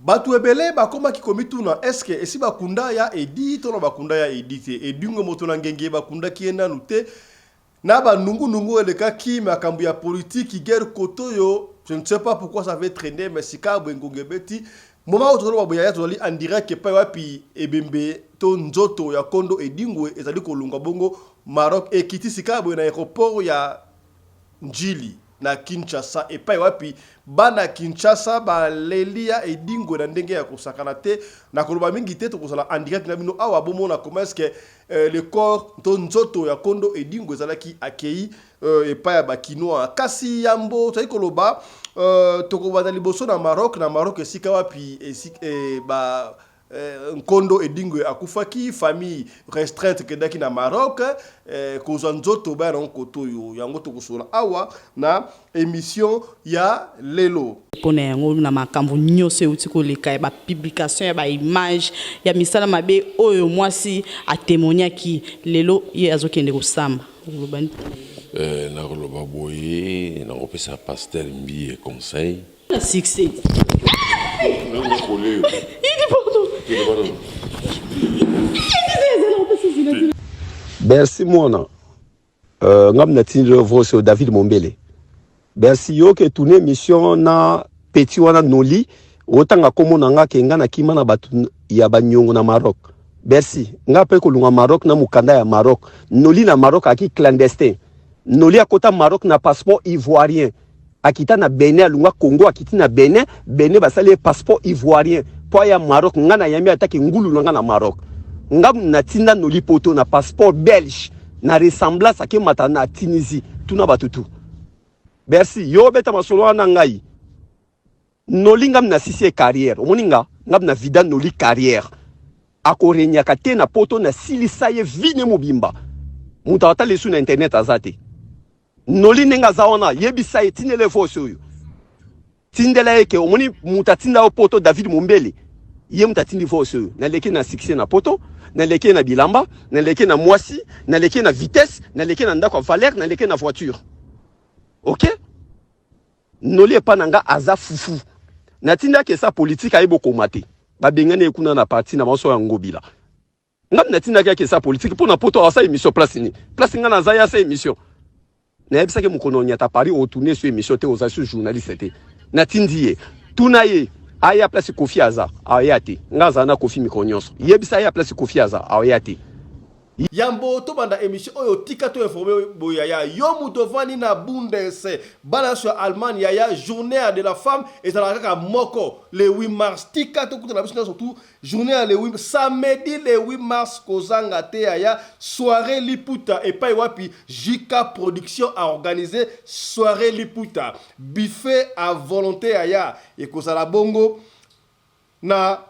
Bato ebele bakomaki komituna, Est-ce que esi bakunda ya Eddy to na bakunda ya Eddy te? Edingwe moto na ngenge bakundaki ye nanu te. Na ba nungu nungu elekaki, makambo ya politique, guerre kotoyo, je ne sais pas pourquoi ça avait traine, mais sika boye ngonga ebeti. Moment oyo tozoloba boye yaya tozali en direct epai wapi ebembe to nzoto ya kondo Edingwe ezali kolongwa bongo Maroc ekiti sika boye na aeroport ya Ndjili na Kinshasa epai wapi bana Kinshasa baleli ya Edingwe na ndenge ya kosakana te. Nakoloba mingi te, tokozala en direct na bino awa bomona comment est-ce que le corps to nzoto ya kondo Edingwe ezalaki accueilli epai ya ba Kinois. Kasi yambo tozali koloba tokobanda liboso na Maroc, na Maroc esika wapi ba Nkondo Edingwe akufaki, famille restreinte ekendaki na Maroc kozwa nzoto baya nango kotoyo. Yango tokosolola awa na emission ya lelo. Mpo na yango, na makambo nyoso euti koleka ya ba publication ya ba image ya misala mabe oyo mwasi a temoignaki, lelo ye azokende kosamba. Okoloba nini? Nakoloba boye, nakopesa pasteur Mbiye conseil. Na succès. Bercy mwana nga natindi yo voice David Mombele Bercy yo ke tourner émission na petit wana Noli otanga kombo na nga ke nga nakima na bato ya banyongo na Maroc Bercy nga pe kolunga Maroc na mokanda ya Maroc Noli na Maroc aki clandestin Noli akota Maroc na passeport ivoirien akita na Benin alungwa Congo akiti na Benin Benin basali ye passeport ivoirien po aya Maroc nga na yambi ataki ngulu na nga na Maroc nga natinda Noli poto na passeport belge na ressemblance akemata na Tunisie tuna bato tu Bercy yo obeta masolo wana ngai Noli nga na sisi ye carrière omoni nga nga na vida Noli carrière akoregnaka te na poto na silisa ye vie ne mobimba moto atala esu na internet aza te Noli ndenge aza wana yebisa ye tindela ye voice oyo tindela ye ke omoni moto atinda yo poto David Mombele ye moto atindi voice oyo naleki na succès na poto naleki na bilamba naleki na mwasi naleki na vitesse naleki na ndako ya valeur naleki na voiture ok Noli epa na nga aza fufu natindaki esa politique aye bokoma te babengani ye kuna na parti na banso ya ngobila Nga natindaki ake esa politique pona poto asa emission place nini? Place nga naza ye asa emission. Nayebisaki mokolo onyata Paris o tourner sur emission te oza sur journaliste te. Natindi ye. Tuna ye aya place Koffi aza aya te. Nga azala na Koffi mikolo nyonso. Yebisa ye place Koffi aza aya te. Yambo tobanda emission oyo tika to informe boye yaya yo mutu ovandi na bundes bana nyonso ya Allemagne yaya journee ya de la femme ezalaka kaka moko le 8 mars tika tokutana biso nyonso tout Journee ya le 8 samedi le 8 mars kozanga te yaya soiree liputa epai wapi JK production a organise soiree liputa buffet à volonte yaya ekozala bongo na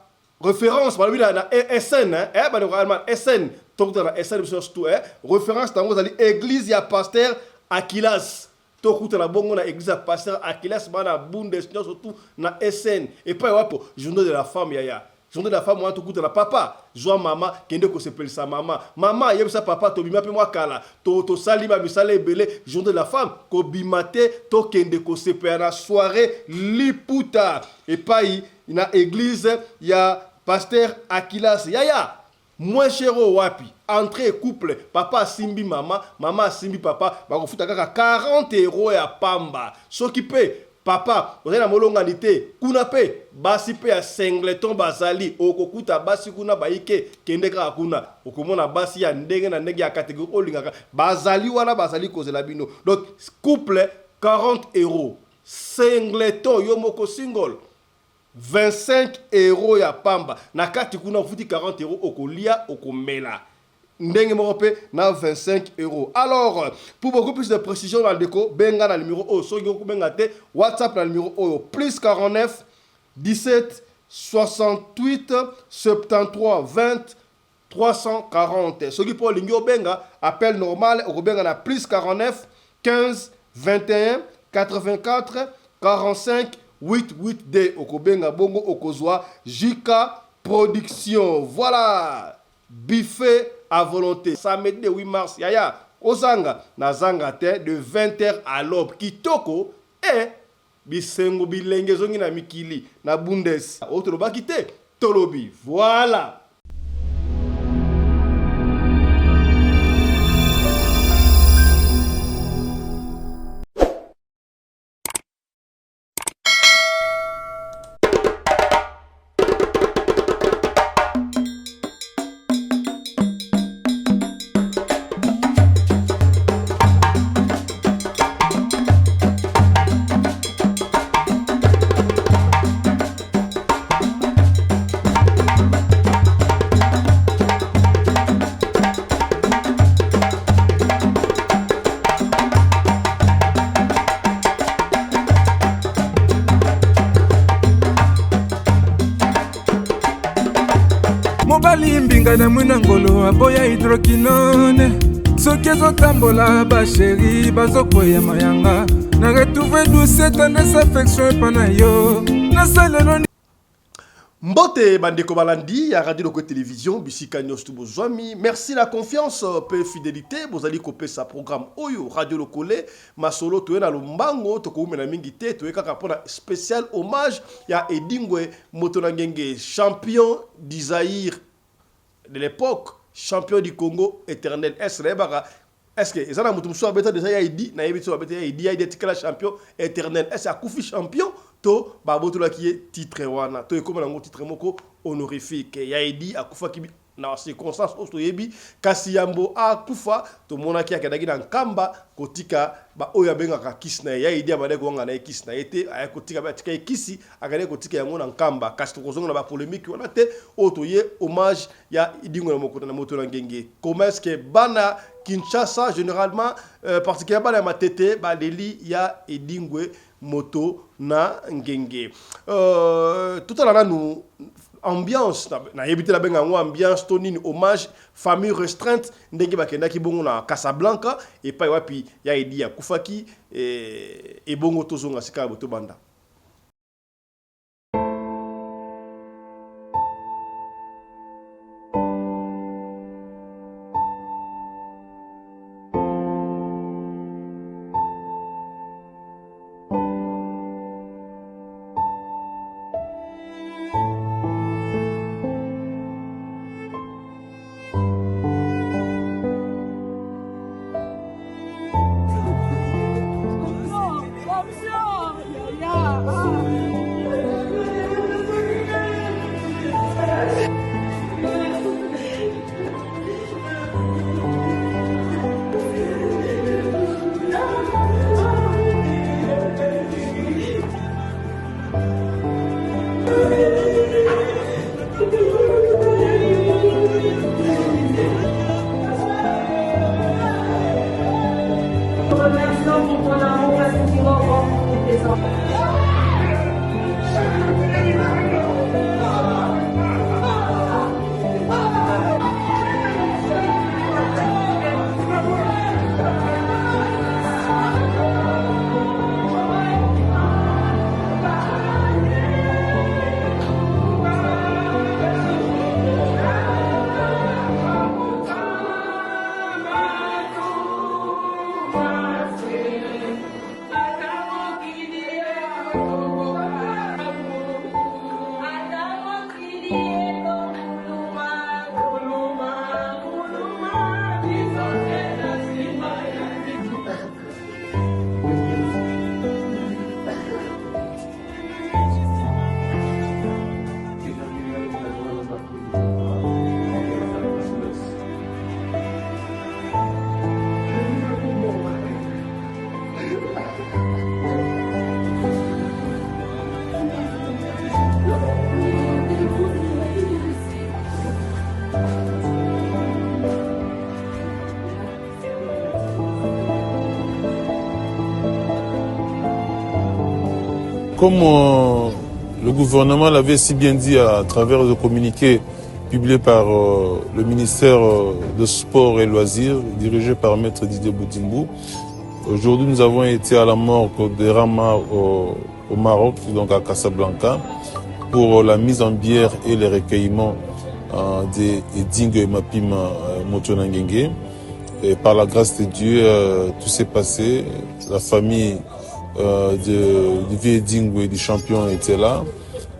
reference balobi na, na SN eh, eh bandeko allemand SN tokutana na SN biso nyonso tout eh reference nango ezali église ya pasteur Aquilas Tokutana bongo na eglise ya pasteur Achilles bana bundes nionso tout na SN epai wapi journee de la femme yaya journee de la femme wana tokutana papa zua mama kende kosepelisa mama mama yebisa papa tobima pe mwa kala to tosali ba misala ebele journee de la femme kobima te tokende kosepela na soiree liputa epai na eglise ya pasteur Achilles yaya Moins cher oyo wapi? Entree couple papa asimbi mama, mama asimbi papa bakofuta kaka 40 euros ya pamba. Soki pe papa ozali na molongani te kuna pe basi pe ya singleton bazali okokuta basi kuna bayike kende kaka kuna okomona basi ya ndenge na ndenge ya categorie olingaka bazali wana bazali kozela bino donc couple 40 euros singleton yo moko single 25 euros ya pamba na kati kuna ofuti 40 euros okolia okomela ndenge moko pe na 25 euros alors pour beaucoup plus de précision na ndeko benga na numéro oyo soki okobenga te whatsapp na numéro oyo plus 49 17 68 73 20 340 soki pe olingi obenga appel normal okobenga na plus 49 15 21 84 45 882 okobenga bongo okozwa JK production voilà buffet à volonté samedi le 8 mars yaya ozanga nazanga te de 20h à l'aube kitoko eh. Bisengo bilenge ezongi na mikili na Bundes. Oyo tolobaki te, tolobi. Voilà. Mobali mbinga na mwina ngolo aboya hydroquinone soki ezotambola basheri bazokweya mayanga na retrouve douce tendresse affection epa na yo nasalelo. Mbote bandeko balandi ya Radio Lokwe Television bisika nyonso bozwami. Merci la confiance pe fidelité bozali kopesa programme oyo Radio Lokole masolo toye na lombango tokoumela mingi te toye kaka mpona spécial hommage ya Edingwe Moto na Ngenge champion du Zaïre de l'époque champion du Congo éternel est nayebaka est ce que eza na moto mosusu abeta deja ya Edi nayebi so abeta ya Edi ya Edi atikala champion éternel est ce akufi champion to babotolaki ye titre wana to ekoma nango titre moko honorifique ya Edi akufaki na circonstance oyo toyebi kasi yambo akufa tomonaki akendaki na Nkamba kotika ba oyo abengaka kisi na ye ya Edi abandaki kowanga na ye kisi na ye te aya kotika atika ye kisi akendaki kotika yango na Nkamba kasi tokozonga na ba polémique wana te oyo toye hommage ya Edingwe na mokota na moto na ngenge. Comment est-ce que bana Kinshasa généralement particulièrement bana ya Matete baleli ya Edingwe moto na ngenge. Totala nanu ambiance nayebi te nabenga yango ambiance to nini hommage famille restreinte ndenge bakendaki bongo na Casablanca epai wapi ya Edi akufaki ebongo tozonga sika ya botobanda. Comme le gouvernement l'avait si bien dit à travers le communiqué publié par le ministère de Sport et Loisirs, dirigé par Maître Didier Budimbu, aujourd'hui nous avons été à la morgue de Rama au Maroc, donc à Casablanca, pour la mise en bière et le recueillement des Edingwe Mapima Moto na Ngenge. Et par la grâce de Dieu, tout s'est passé. La famille euh, de, du vieux Dingwe, du champion, était là.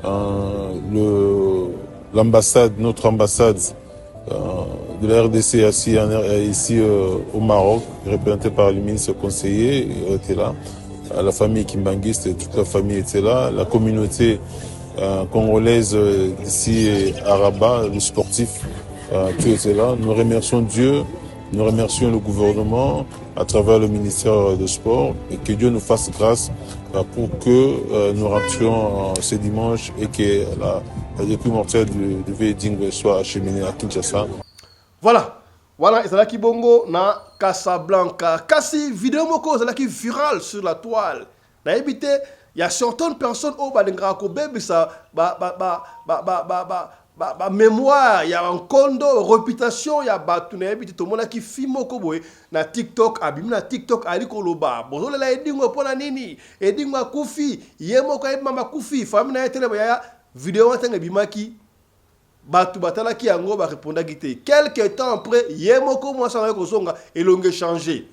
Euh, l'ambassade, notre ambassade euh, de la RDC ici, ici euh, au Maroc, représentée par le ministre conseiller, était là. La famille Kimbanguiste, toute la famille était là. La communauté euh, congolaise d'ici à Rabat, le sportif, tout était là. Nous remercions Dieu, nous remercions le gouvernement à travers le ministère de Sport et que Dieu nous fasse grâce pour que nous rentrions ce dimanche et que la, la dépouille mortelle du, du Dingwe soit acheminée à Kinshasa. Voilà. Voilà, ezalaki bongo na Casablanca. Kasi vidéo moko ezalaki viral sur la toile. Nayebi te, il y a certaines personnes oyo balingaka kobebisa ba ba ba ba ba ba ba ba, ba mémoire ya nkondo, réputation ya bato. Nayebi te, tomonaki fille moko boye na TikTok, abimi na TikTok, ali koloba: "Bozolela Edingwe mpo na nini? Edingwe akufi, ye moko ayebi mama akufi, famille na ye telema." Yaya, video wana ntango ebimaki, bato batalaki yango, barépondaki te. Quelque temps après, ye moko mwasi yango kozonga, elongi échange.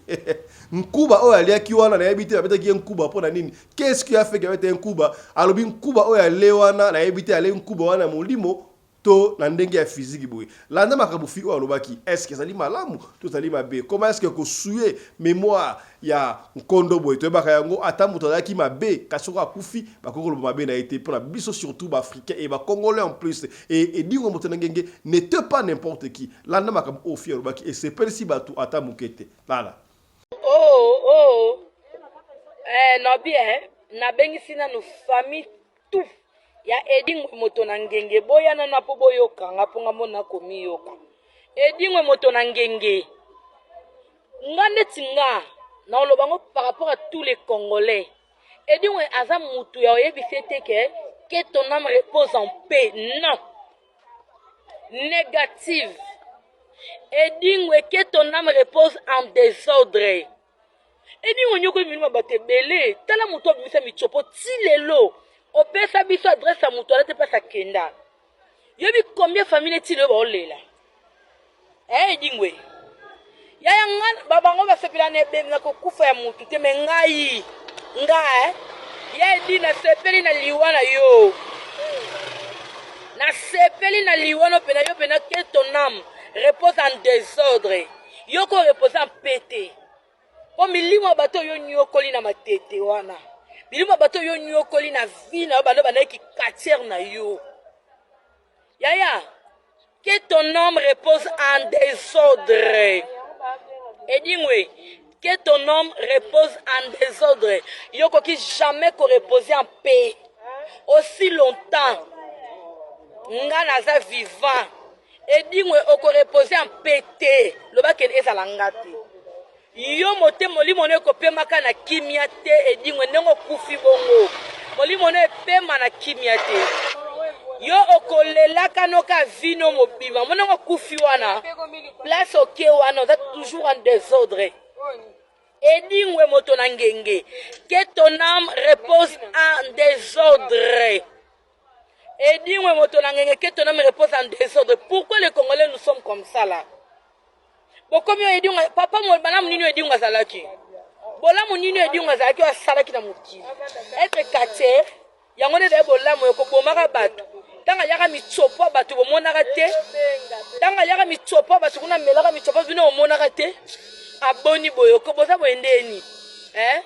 Nkuba oyo aliaki wana, nayebi te babetaki ye nkuba mpo na nini. Qu'est-ce qui a fait babeta ye nkuba? Alobi nkuba oyo ale wana, nayebi te, ale nkuba wana molimo to na ndenge ya physique boye. Landa makambo fille oyo alobaki. Est-ce ezali malamu to ezali mabe? Comment est ce que kosouiller mémoire ya nkondo boye? Toyebaka yango, ata moto azalaki mabe, kasi soko akufi, bakoki koloba mabe na ye te. Mpona biso, surtout baafricain et bacongolais en plus, et Edingwe moto na ngenge n'était pas n'importe qui. Landa makambo oyo fille alobaki, esepelisi bato ata moke te. Lala. Oh. Eh, nobi eh, nabengisi nanu famille tout ya Edingwe moto na ngenge, boya nanu mpo boyokanga, mpo nga mona komiyoka. Edingwe moto na ngenge, nga neti nga naoloba ngo par rapport à tous les Congolais, Edingwe aza mutu ya oyebisi ete que ton âme repose en paix. Non, négative. Edingwe, que ton âme repose en désordre. Edingwe, nyoko milimo bato ebele. Tala moto abimisa mitsopo ti lelo, opesa biso adresse ya moto ala te, mpasi akenda. Yobi combien famille neti lelo baolela eh Edingwe? Yaya, nga bango basepela na ebembe, na kokufa ya motu te. Me ngai, nga eh? Ya Edi, nasepeli na liwa na yo, nasepeli na liwa no mpena yo mpena. Que ton âme repose en désordre. Yo ko repose en paix te, mpo milimo ya bato oyo nyokoli na Matete wana, milimo ya bato oyo nyokoli na vie na yo, bando bandaki quartier na yo, yaya, que ton âme repose en désordre. Edingwe, que ton âme repose en désordre. Yo koki jamais koreposer en paix aussi longtemps nga naza vivant. Edingwe, okorepose en paix te. Lobakende ezala nga te, yo motema, molimo no ekopemaka na kimia te. Edingwe, ndenge okufi bongo, molimo no epema na kimia te. Yo okolelaka noka vino mobima mo ndenge okufi wana, place oke wana oza toujours en désordre. Edingwe moto na ngenge, que ton âme repose en désordre. Edingwe moto na ngenge, que ton âme repose en désordre. Pourquoi les Congolais, nous sommes comme ça là? Bokomi oyo Edingwe, papa, balamu nini oyo Edingwe azalaki? Bolamu nini oyo Edingwe azalaki, oyo asalaki na mokili? Être quartier yango nde ezali bolamu oyo kobomaka bato? Ntango aliaka mitsopo bato bomonaka te? Ntango aliaka mitsopo bato kuna, amelaka mitsopo, bino bomonaka te? Aboni boye, boza boye ndeni eh?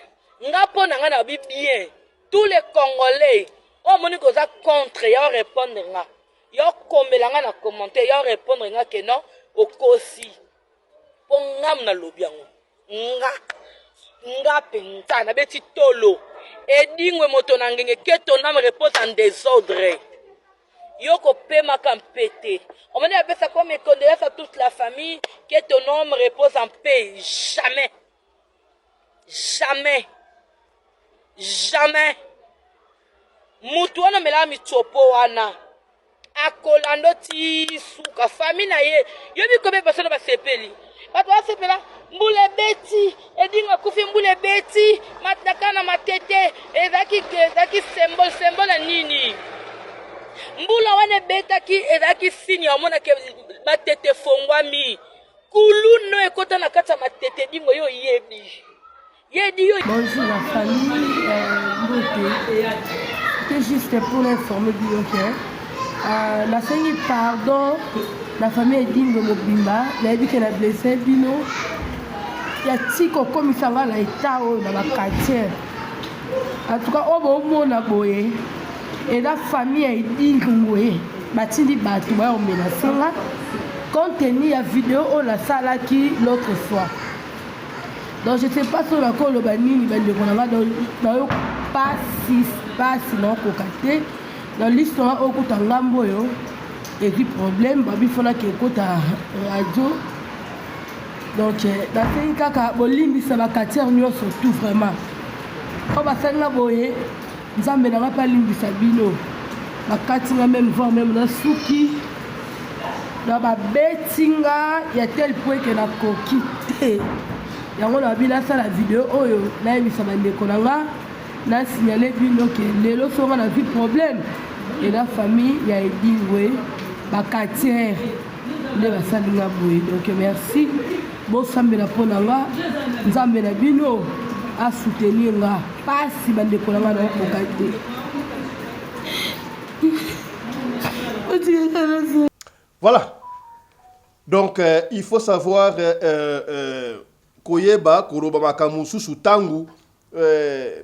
Nga mpo na nga na babi bien, tous les Congolais oyo omoni koza contre ya répondre nga, ya okomela nga na commentaire, ya répondre nga ke non, okosi. Mpo ngamu nalobi yango, nga nga mpenza nabeti tolo. Edingwe moto na ngenge, que ton âme repose en désordre. Yo kopemaka mpe te. Omoni, apesa comme mes condoléances à toute la famille, que ton âme repose en paix. Jamais, jamais, jamais. Mutu wana omelaka mitsopo wana, akolanda ti suka. Famille na ye, yobi kobe personne basepeli, bato basepela. Mbula ebeti, Edingwe akufi, mbula ebeti mataka na Matete. Ezalaki symbole. Symbole ya nini mbula wana ebetaki? Ezalaki signe ya omonaki Matete efongwami, kuluna ekota na kati ya Matete. Edingwe, yo oyebi. Ye di yo. Bonjour la famille, euh, mbote. C'était juste pour informer bino que euh, nasengi pardon na famille Edingo mobimba, nayebi ke na blesse bino ya ti kokomisa nga na etat oyo na baquartier. En tout cas oyo bomona boye eza famille ya Edingo batindi bato baya komenase nga compte tenu ya video oyo nasalaki l'autre fois. Donc je sais pas soki nakoloba nini bandeko na nga, donc nayoka pasi pasi, naokoka te na liso nga oyo kuta ngambo oyo ezwi problème, babi fonaki ekota radio. Donc nasengi kaka bolimbisa baquartier nyonso tout vraiment oyo basali nga boye, Nzambe na nga mpe alimbisa bino. Bakati nga meme voir meme na suki na babeti nga ya tel point ke nakoki te. Yango na babi nasala video oyo nayebisa bandeko na nga, na signale bino ke lelo so nga nazwi problème eza famille ya Edingwe, baquartier nde basali nga boye. Donc merci, bosambela mpo na nga, Nzambe na bino asoutenir nga. Pasi bandeko na nga, naokoka te. Voilà. Donc il faut savoir koyeba koloba makambo mosusu ntango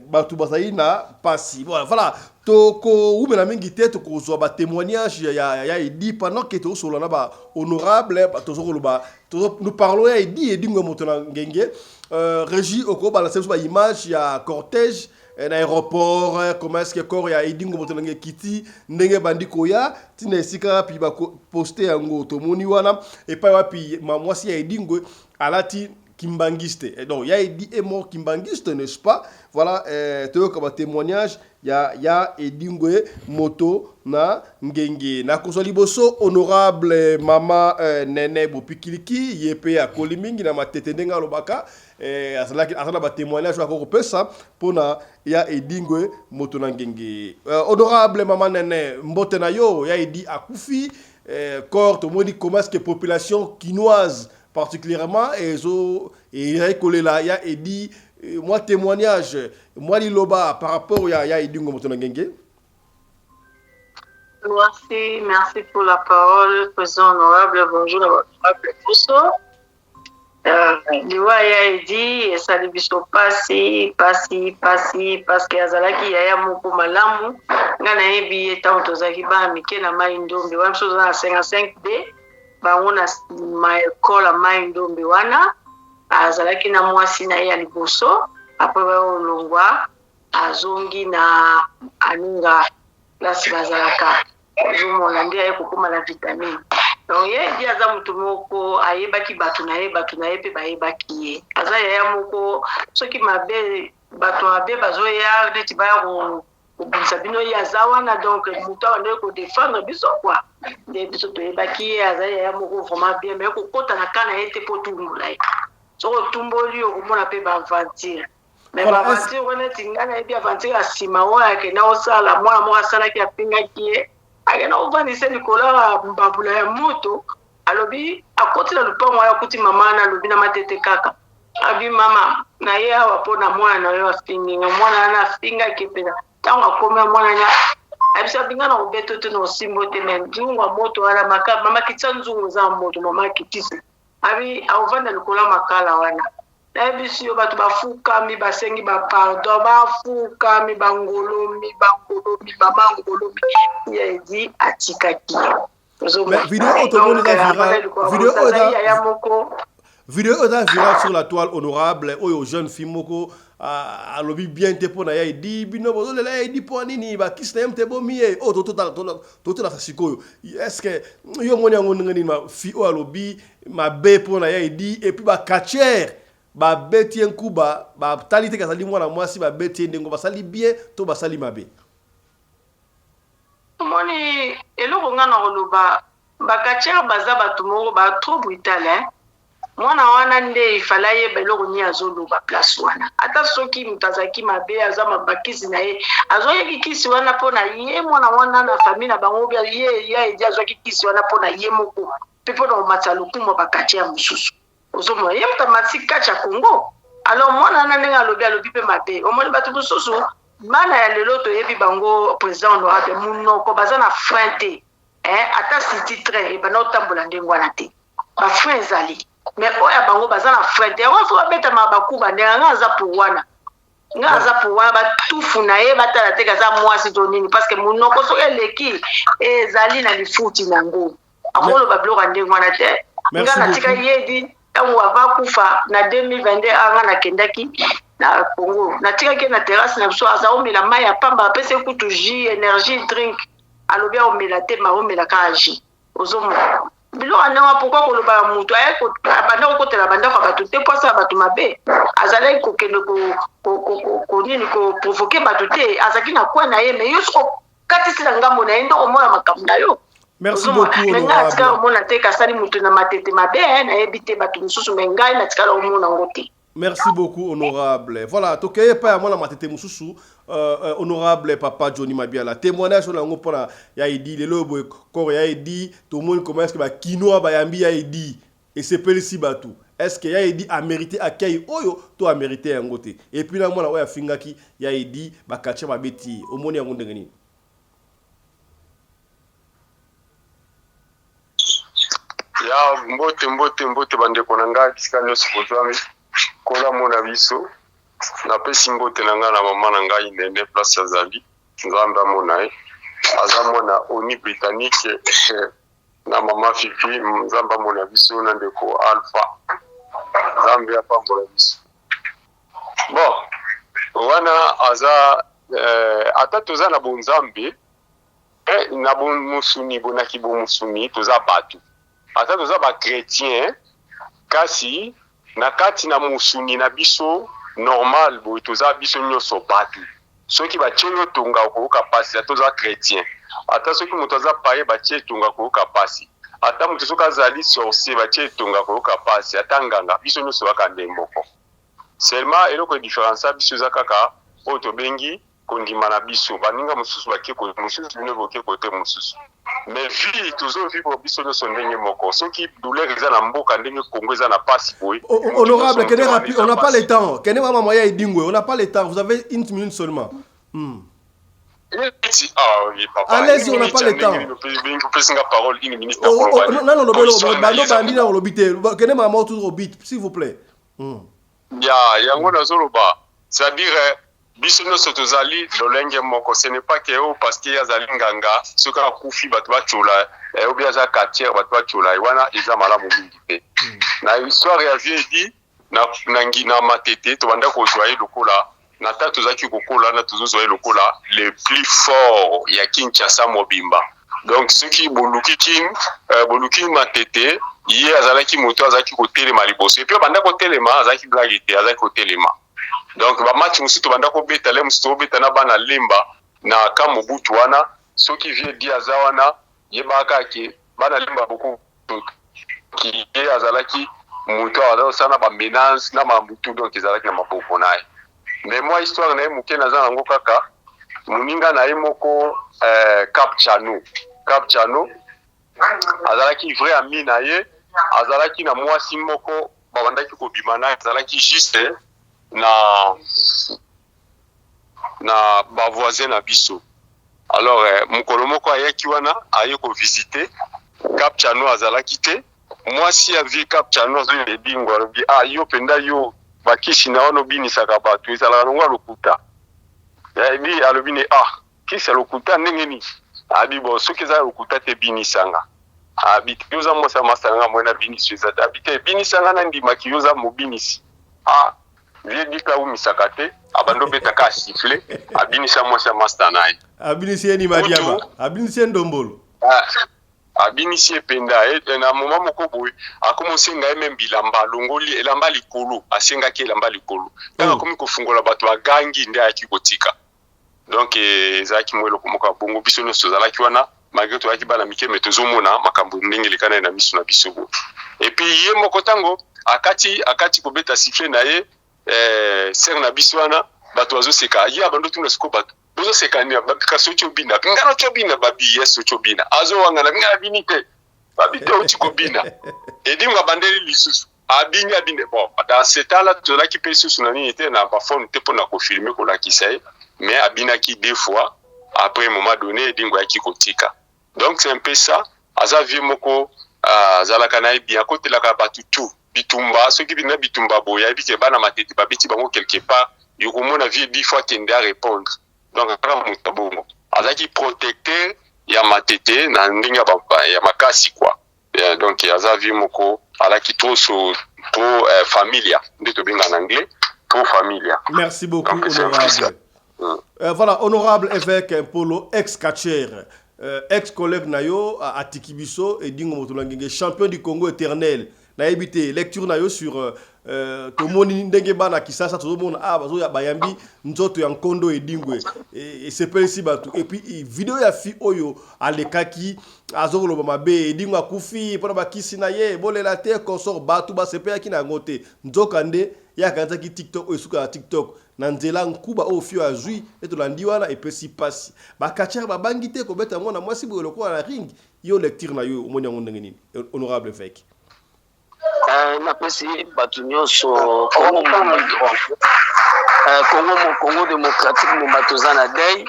bato bazali na pasi. Voilà, tokowumela mingi te, tokozwa batémoignage ya Edi pendant ke tozosolola na bahonorable, tozo koloba, nous parlons ya Edi Edingwe moto na ngenge. Régie, okobalanse biso baimage ya cortège na aéroport, comment est-ce que corps ya Edingwe moto na ngenge ekiti, ndenge bandi koya ntina esika wapi baposte yango. Tomoni wana epai wapi mwasi ya Edingwe alati kimbangiste. Et donc, ya Edi est mort kimbangiste, n'est-ce pas? Voilà, toyoka ba témoignage ya Edingwe moto na ngenge. Nakozwa liboso honorable mama Nene Bopikiliki, ye mpe akoli mingi na Matete, ndenge alobaka, azalaki aza na batémoignage oyo akokopesa mpona ya Edingwe moto na ngenge. Honorable mama Nene, mbote na yo. Ya Edi akufi, corps tomoni comment est-ce que population kinoise particulièrement ezo ezali kolela ya Edi. Mwa témoignage, mwa liloba par rapport ya Edingwe moto na ngenge. Merci, merci pour la parole, président honorable. Bonjour, honorable Bousso. Liwa ya Edi esali biso pasi, pasi, pasi, parce que azalaki yaya moko malamu. Ngai nayebi ye ntango tozalaki bana mike na Mai Ndombe wana. Biso toza na 55 d, bango na nsima ekole ya Mai Ndombe wana. Azalaki na mwasi na ye ya liboso, apres baolongwa, azongi na Anunga, place bazalaka. Ozomona nde aye kokóma na Vitamine. Donc ye Edi aza motu moko ayebaki bato na ye, bato na ye mpe bayebaki ye. Aza yaya moko, soki mabe, bato mabe bazoya neti baya kobundisa bino, ye aza wana. Donc moto awa nde kodefendre biso kua, nde biso toyebaki ye. Aza yaya moko vraiment bien, mais kokɔta na ka na ye te mpo tumbola ye. Soki otumboli, okomona mpe baaventure. Mais baaventure wana, neti ngai nayebi aventure ya nsima oyo akenda kosala, mwana moko asalaki, afingaki ye, akenda kovandisa likolo ya mbabula ya moto. Alobi akoti na lupango wana, akuti mama wana, alobi na Matete kaka, abi: "Mama na ye awa mpo na mwana na yo afingi nga." Mwana wana afingaki mpenza. Ntango akomi, mwana wana ayebisa abi: "Nga na kobeta te, na osimbo te, mais nzungu ya moto wana, mama kitisa nzungu, eza ya moto." Mama akitisi, abi akovanda likolo ya makala wana. Nayebisi yo, bato bafukami, basengi bapardon, bafukami, bangolomi, bangolomi, mama ngolomi, ya Edi atikaki. Mais vidéo oyo tomoni eza viral, vidéo oyo yaya moko. Vidéo oyo eza viral sur la toile, honorable, oyo jeune fille moko alobi bien te mpo na ya Edi. Bino bozolela ya Edi mpo nini? Bakisi na ye te, bomi ye. Oyo totalaka sikoyo, est ce que yo omoni yango ndenge nini? Fille oyo alobi mabe mpo na ya Edi, et puis bacatcheurs babeti ye nkuba, batali te kazali mwana mwasi, babeti ye ndenge basali bien to basali mabe? Omoni, eloko nga na koloba, bacatcheurs baza bato moko ba trop brutal, hein? Mwana wana nde ifale ayeba eloko nini azoloba place wana. Ata soki moto azalaki mabe, aza bakisi na ye, azwaki kisi wana mpo na ye mwana wana na famille na bango. Ye ya Edi azwaki kisi wana mpo na ye moko mpe mpo na komatisa lokumu ya bacatcheurs mosusu. Ozomona, ye moto amatisi kati ya Congo. Alors mwana wana ndenge alobi, alobi mpe mabe. Omoni bato mosusu, bana ya lelo toyebi bango, président honorable, monoko baza na frein te. Eh, ata city train ebanda kotambola ndenge wana te, bafrein ezali, mais oyo ya bango baza na frein te. Yango fo babetama bakuba ndenge nga aza pour wana, nga aza pour wana, batufu na ye batala te aza mwasi to nini, parce que monoko soki eleki ezali na lifuti nango, akoloba biloko ya ndenge wana te. Nga natika ye ntango ava kufa na 2022, anga nakendaki na Congo, natikaki ye na terrasse na biso, aza omela mai ya pamba, apesi ye kutu jus, energie drink, alobi aomela te, ma omela kaka jus. Ozomona biloko ya ndenge, pourquoi koloba ya motu aye abanda kokotela bandako ya bato te mpo asala bato mabe? Azalaki kokende konini, koprovoquer bato te, azalaki na kwa na ye, mais yo soki okatisi na ngambo na ye nde okomona makambo na yo. Merci beaucoup. Mais ngai natikala komona te kasali motu na Matete mabe, nayebi te bato mosusu, mais ngai natikala komona yango te. Merci beaucoup, honorable. Voilà, tokeye pa ya mwana Matete mosusu, honorable papa Johnny Mabiala. Témoignage oyo yango mpona ya Edi lelo boye, corps ya Edi, tomoni comment est-ce que bakinois bayambi ya Edi, esepelisi bato. Est-ce que ya Edi amérité accueil oyo to amérité yango te? Et puis na mwana oyo afingaki ya Edi, bakatia babeti ye, omoni yango ndenge nini? Ya mbote, mbote, mbote bandeko na ngai bisika nyonso bozwami, kola mona biso. Napesi mbote na ngai na mama na ngai Nene, place azali, Nzambe amona ye, aza mwana oni britannique, na mama Fifi, Nzambe amona biso, na ndeko Alpha, Nzambe apambola biso. Bon, wana aza ata toza na bonzambe, na bomusuni, bonaki bomusuni, toza bato, ata toza bachrétien, kasi na kati na mosuni na biso normal boye, toza biso nyonso bato. Soki batie yo tonga, okoyoka mpasi, ata oza chrétien. Ata soki moto aza paye, batie tonga, akoyoka mpasi. Ata moto soki azali sorcier, batie tonga, akoyoka mpasi. Ata nganga, biso nyonso kaka nde moko. Seulement eloko edifférencia biso eza kaka oyo tobengi kondima na biso. Baninga mosusu bake mosusu, bino boke kote mosusu, mais vie tozovivre biso nyonso ndenge moko. Soki douleur eza na mboka, ndenge Congo eza na pasi boye. Honorable, kende rapide, on n'a pas le temps. Kende mama moya Edingwe, on n'a pas le temps, vous avez une minute seulement. Ah oui, papa. Allez-y, on n'a pas le temps. Opesinga parole une minute. Oh, oh, non, non, bando bandi na olobi te. Kende mama toujours au beat, s'il vous plaît. Ya yango nazoloba, c'est-à-dire biso nyonso tozali lolenge moko. Ce n'est pas que oyo parce que azali nganga, soki akufi bato batyola, obi aza quartier, bato batyola ye. Wana eza malamu mingi te. Na histoire ya vieux Edi na Matete, tobanda kozwa ye lokola na ta tozalaki kokola na tozozwa ye lokola le plus fort ya Kinshasa mobimba. Donc soki boluki Kin, boluki Matete, ye azalaki moto azalaki kotelema liboso. Et puis abanda kotelema, azalaki blague te, azalaki kotelema. Donc bamatch mosusu tobanda kobeta, le mosusu tobeta na bana Lemba na ka Mobutu wana, soki vieux Edi aza wana, yebaka ke bana Lemba boko ye azalaki moto aza kosala na bamenace na mabutu, donc ezalaki na maboko na ye. Mais mwa histoire na ye moke naza nango kaka, moninga na ye moko, Cap Chano, Cap Chano azalaki vrai ami na ye, azalaki na mwasi moko babandaki kobima na ye, azalaki juste na bavoisin na biso. Alors mokolo moko ayaki wana, aye kovisite Cap Chano, azalaki te. Mwasi ya vieux Cap Chano azoyeba Edingo, alobi: "Ah, yo mpenza, yo bakisi na wana obinisaka bato ezalaka nango ya lokuta." Yayebi, alobi ne: "Ah, kisi ya lokuta ndenge nini?" Abi: "Bon, soki eza ya lokuta te, ebinisanga." Abi te: "Yo oza mwasi ya masa nanga, moye nabinisi eza te." Abi te: "Ebinisanga, nandimaki yo oza mobinisi." Ah, vieux Dika aumisaka te, abandi obetaka asiffle, abinisa mwasi ya master na ye. Abinisi ye ni madiaba, abinisi ye ndombolo. Ah, abinisi ye mpenza. Na moment moko boye akomi osenga ye même bilamba, alongoli elamba likolo, asengaki elamba likolo. Ntango akomi kofungola, bato bagangi, nde ayaki kotika. Donc ezalaki mwa eloko moko ya bongo. Biso nyonso tozalaki wana, malgré tozalaki bana mike, mais tozomona makambo ndenge elekana ye na miso na biso boye. Et puis ye moko ntango akati kobeta siffle na ye, sere na biso wana, bato bazoseka ye, abando tuna sikoyo bato bozoseka nini? Kasi oti obina, nga na oti obina. Babi yes, oti obina. Azowangana: "Nga nabini te." Babi: "Te, oti kobina." Edingo abandeli lisusu. Abini abini bon dans ce temps là tozalaki mpe lisusu na nini te na bafone te mpo na kofilme kolakisa ye mais abinaki deux fois après moment donné edingo ayaki kotika donc c'est un peu ça aza vieux moko azalaka na ye bien akotelaka bato tout bitumba soki bina bitumba boye ayebi ke bana matete babeti bango quelque part yokomona vieux dix fois akende arépondre donc kaka moto ya bongo azalaki protecteur ya matete na ndenge ya makasi quoi. Yeah, donc aza vieux moko alaki trop so trop familia nde tobenga en anglais trop familia. Merci beaucoup. Donc, honorable. Voilà, honorable évêque Mpolo, ex-catcher, ex-collègue na yo atiki biso, Edingo Moto na Ngenge, champion du Congo éternel. Nayebi te lecture na yo sur tomoni ndenge bana Kisasa tozomona ah bazoya bayambi nzoto ya nkondo Edingwe esepelisi bato et puis video ya fi oyo alekaki azokoloba mabe Edingwe akufi mpona bakisi na ye bolela te consort bato basepelaki na yango te nzoka nde ye akanisaki TikTok oyo esuka ya TikTok na nzela nkuba oyo fi oyo azwi nde tolandi wana epesi mpasi bacatcheurs babangi te kobeta yango na mwasi boye lokola na ring. Yo lecture na yo omoni yango ndenge nini, honorable évêque? Napesi bato nyonso Congo, Congo, Congo démocratique momba toza na deuil,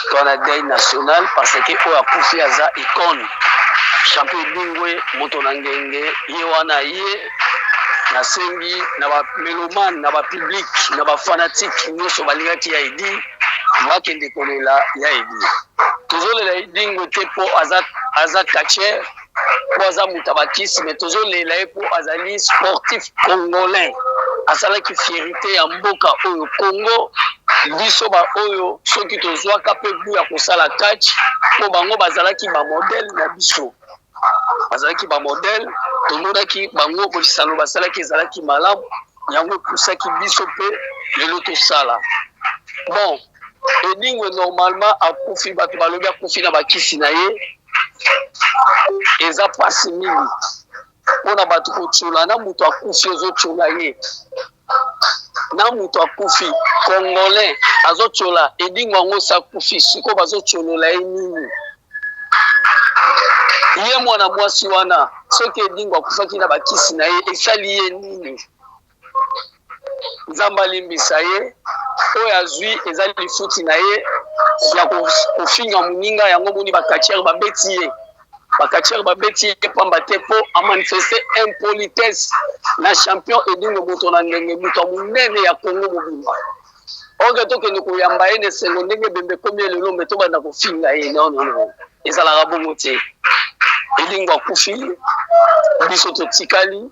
toza na deuil national parce que oyo akufi aza icône, champion Edingwe Moto na Ngenge. Ye wana ye nasengi na bamélomanes, na bapublic, na bafanatiques nyonso balingaki ya Edi bakende kolela ya Edi. Tozolela Edingwe te mpo aza catcheur, mpo aza moto ya bakisi, mais tozolela ye mpo azali sportif congolais, asalaki fierté ya mboka oyo Congo. Biso baoyo soki tozwaka mpe bu ya kosala catch, mpo bango bazalaki bamodèle na biso, bazalaki bamodèle. Tomonaki bango bolisano basalaki ezalaki malamu, yango epusaki biso mpe lelo tosala. Bon, Edingwe normalement akufi, bato balobi akufi na bakisi na ye. Eza mpasi mingi mpona bato kotiola na moto akufi, ozotiola ye na moto akufi. Congolais azotiola Edingwe yango osi akufi, sikoyo bazotiolola ye nini? Ye mwana mwasi wana, soki Edingwe akufaki na bakisi na ye, esali ye nini? Nzambe alimbisa ye. Oyo azwi eza lifuti na ye ya kofinga moninga. Yango moni bacatcheurs babeti ye, bacatcheurs babeti ye pamba te mpo amanifeste impolitesse na champion Edingwe Moto na Ngenge, moto ya monene ya Congo mobimba. Oke tokende koyamba ye na esengo ndenge ebembe ekomi ye lelo, mais tobanda kofinga ye, non, non, non, ezalaka bongo te. Edingwe akufi, biso totikali.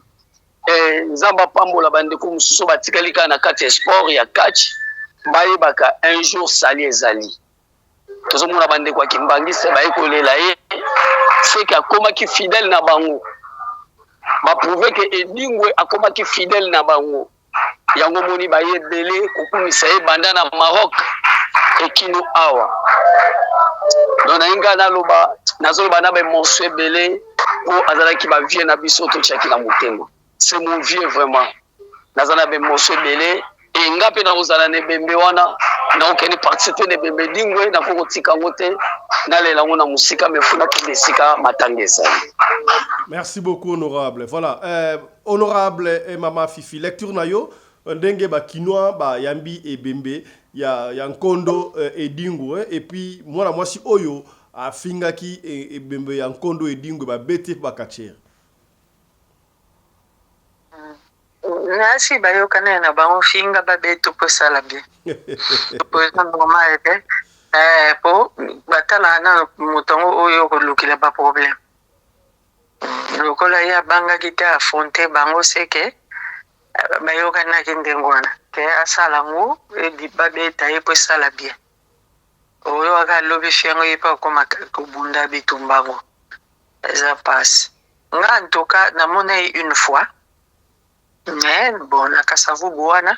Nzambe apambola bandeko mosusu batikali kaka na kati ya sport ya catch, bayebaka un jour sali ezali. Tozomona bandeko ya kimbangiste baye kolela ye, seke akomaki fidèle na bango, baprouve ke Edingwe akomaki fidèle na bango. Yango moni baye ebele kokumisa ye banda na Maroc ekino awa. Donc naye ngai naloba, nazoloba na baémotion ebele mpo azalaki bavieux na biso totiaki na motema. C'est mon vieux vraiment, naza na baémotion ebele e nga mpe nakozala na ebembe wana, nakokende participe na ebembe Edingwe, nakoki kotika yango te, nalela yango na mosika, mais faut nakende esika matanga ezali. Merci beaucoup, honorable. Voilà, honorable et mama Fifi, lecture na yo ndenge bakinois bayambi ebembe ya nkondo Edingwe et puis mwana mwasi oyo afingaki ebembe ya nkondo Edingwe babeti mpe bacatcheurs. Nasi bayokana na bango, finga babeto mpo esala bien, po eza normal te, po batalaka nano moto yango oyo kolukela baproblème. Lokola ye abangaki te affronte bango, seke bayokanaki ndenge wana ke asala yango, babeta ye mpo esala bien. Oyo aka alobi fi yango, ye mpe akoma kobunda bitumba yango, eza pasi. Nga en tout cas namona ye une fois, mais bon, na Kasavubu wana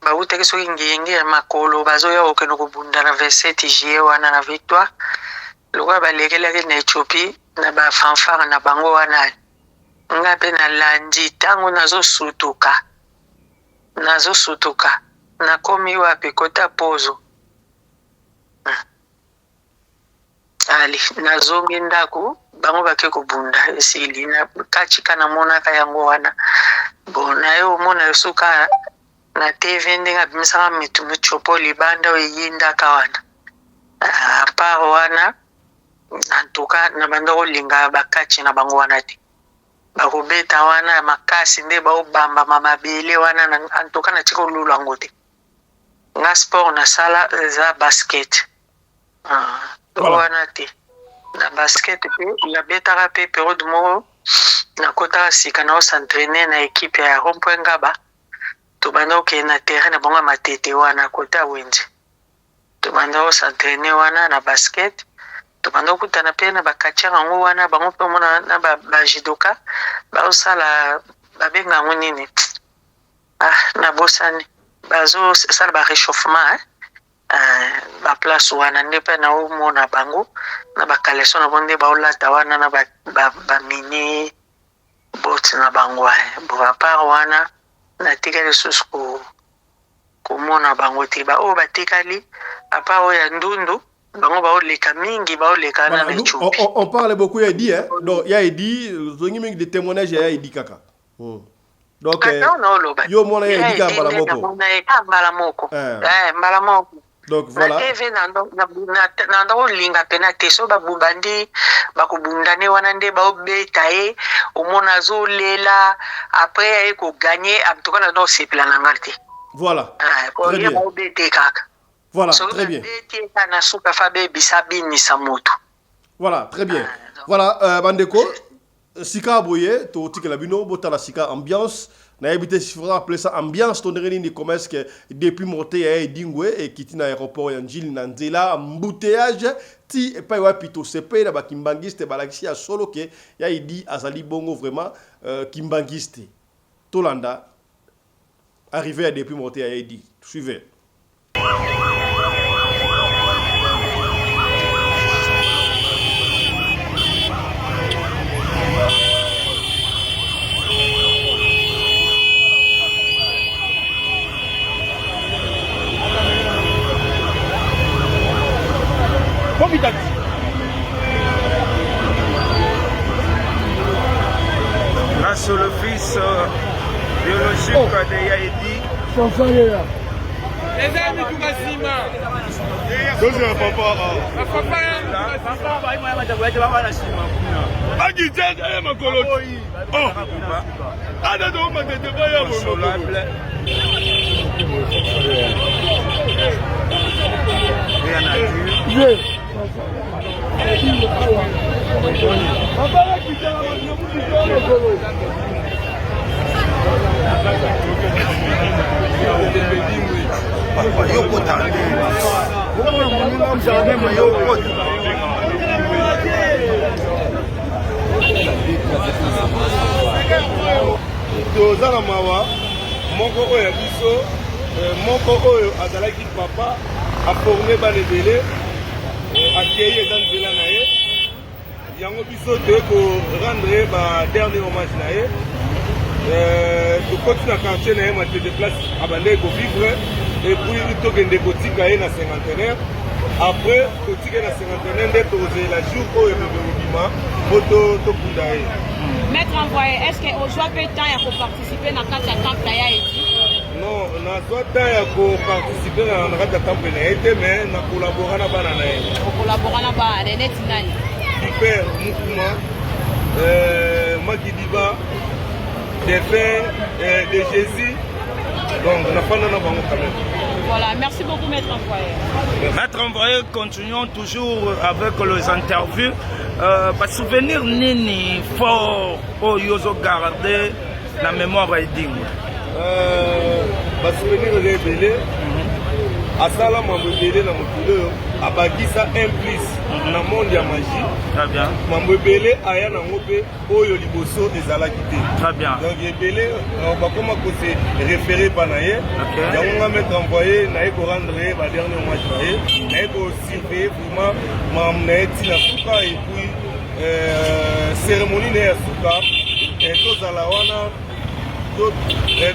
bawutaki soki ngenge ya makolo, bazoya kokende kobunda na 27 juillet wana na Victoire, lokola balekelaki na Éthiopie na bafanfare na bango wana. Nga mpe nalandi. Ntango nazosutuka, nazosutuka, nakomi wapi? Kota pozo. Ale nazongi ndako. Bango bake kobunda esili na kati ka namonaka yango wana. Bon naye omona lisusu kaka na TV ndenge abimisaka mitu mitshopo libanda oyo eyindaka wana. A part wana en tout cas na banda kolinga ba catch na bango wana te. Bakobeta wana ya makasi nde baobambama mabele wana en tout cas natika kolula yango te. Nga sport nasala eza basket. Ah, voilà. Wana te. Na basket pe nabetaka pe periode moko nakotaka sika na s'entraîner na equipe ya rond-point Ngaba. Tobanda kokende na terrain na bango ya Matete wana kote ya wenze. Tobanda ko s'entraîner wana na basket. Tobanda kokutana pe na ba catcheur yango wana bango pe omona na ba, ba judoka bazosala babenga yango nini? Ah, nabosani. Bazosala ba rechauffement hein. Eh, ba place wana nde pe naomona bango na ba caleçon na bango nde baolata wana na ba, ba, ba mini botte na bango eh. Bon, à part wana natikali lisusu ko komona bango te. Ba oyo batikali à part oyo ya ndundu bango baoleka mingi baoleka na Voilà, nous, Ethiopie. on parle beaucoup ya Edi, hein. Donc, ya Edi, zongi mingi de témoignages ya Edi kaka. Donc, eh, yo mona ya Edi kaka mbala moko. Mbala moko. Eh. Eh, mbala moko. Donc voilà. Na TV na na na olinga pena te so babubandi bakobundane wana nde baobeta ye omona azolela après aye koganye en tout cas na osepela na nga te. Voilà. Ah, Très bien. Baobete kaka. Voilà, Soki très bien. babeti ye kaka na suka fa abebisa abinisa moto. Voilà, très bien. Voilà, bandeko, sika boye, totikela bino, botala sika ambiance. Nayebi te si faudra appeler ça ambiance to ndenge nini, comment est-ce que depuis montée ya Edingwe ekiti na aéroport ya Ndjili na nzela embouteillage ti epai wapi tosepeli na ba kimbangiste balakisi ya solo ke ya Edi azali bongo vraiment kimbangiste. Tolanda arrivée ya depuis montée ya Edi. Suivez. Là, sur le fils biologique oh. de Yaedi. Eza mituka nsima. Tozela papa. Akita aya makolo. Oh. Ada to matete ba ya Consolable. Toza na mawa moko oyo ya biso moko oyo azalaki papa aforme bana ebele akei eza nzela na ye yango biso toye ko rendre ye ba dernier hommage na ye tokoti na quartier na ye Matete place abandaki kovivre et puis tokende kotika ye na cinquantenaire après kotika ye na cinquantenaire nde tokozela jour oyo ebebe kobima po tokunda ye. Maître envoyé, est-ce que ozwa mpe temps ya koparticiper na kati ya temple ya Edi? Non, nazwa temps ya koparticiper na kati ya temple na ye te, mais na collabora na bana na ye. Okolabora na bana na ye neti nani? Super Mukuma, Makidiba, défunt de Jésus. Donc, nafanda na bango quand même. Voilà, merci beaucoup Maître Envoyé. Maître Envoyé, continuons toujours avec les interviews. Ba souvenir nini fort oyo ozo garder na mémoire ya Edingwe? Ba souvenir eza ebele. Asala mambo ebele na mokili oyo, abakisa un plus na monde ya magie. Très bien. Mambo ebele aya nango mpe oyo liboso ezalaki te. Très bien. Donc ebele bakoma ko se référer pa na ye. Yango nga maître envoyé naye ko rendre ye ba dernier hommage na ye, naye ko surveiller vraiment makambo na ye ntina suka et puis cérémonie na ye ya suka tozala wana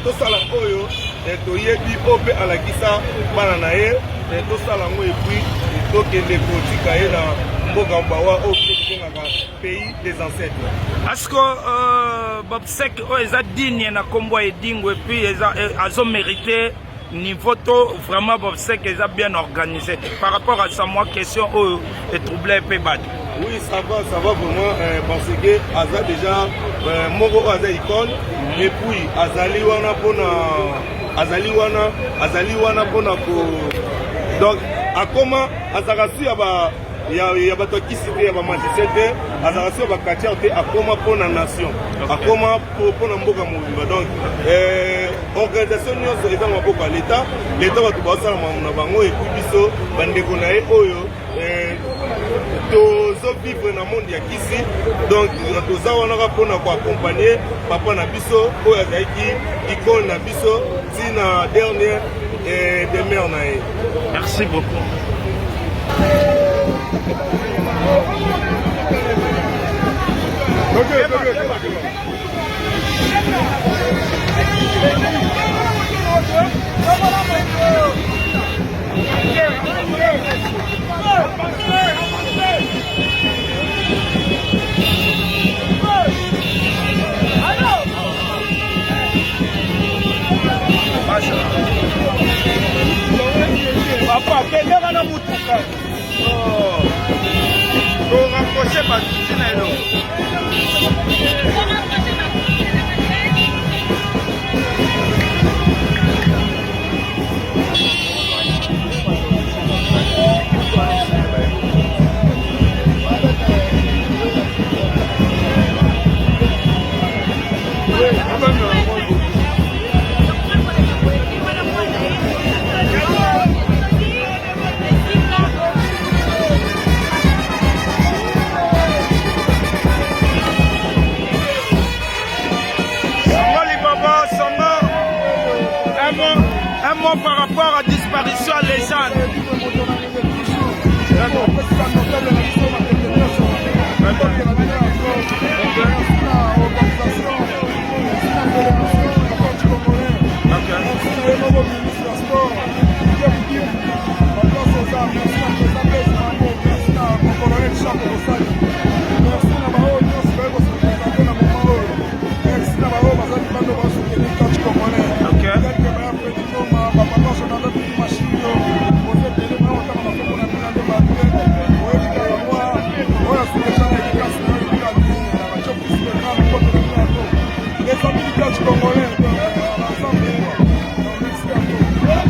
tosala oyo toyebi oyo mpe alakisa bana na ye tosala yango et puis tokende kotika ye na mboka bawa oyo biso tobengaka pays des ancêtres. Est-ce que euh, Bobsek oyo eza digne na kombo ya Edingwe et puis eza eh, azo mériter niveau to vraiment Bobsek eza bien organisé par rapport à ça moi question oyo etrouble mpe bato. Oui, ça va, ça va vraiment euh, parce que aza déjà euh, moko oyo aza icône mm -hmm. et puis azali wana mpona azali wana azali wana mpona ko donc akoma azalaka su ya ba ya, ya bato ya kisi te ya bamagicien te azalaka su ya bacatiere te akoma mpo na nation akoma mpo na mboka mobimba donc eh, organisation nyonso eza na maboko ya leta leta bato bazosala makambo na bango epuis biso bandeko na ye oyo eh, tozo vivre na monde ya kisi donc toza wana kaka mpona koaccompagne papa na biso oyo azalaki icone na biso ntina dernier eh, demeure na ye merci beaucoup okay, okay, okay. Papa, kendaka na mutuka. Oh. To rapprocher bato ntina eloko. Un mot par rapport à disparition à légende.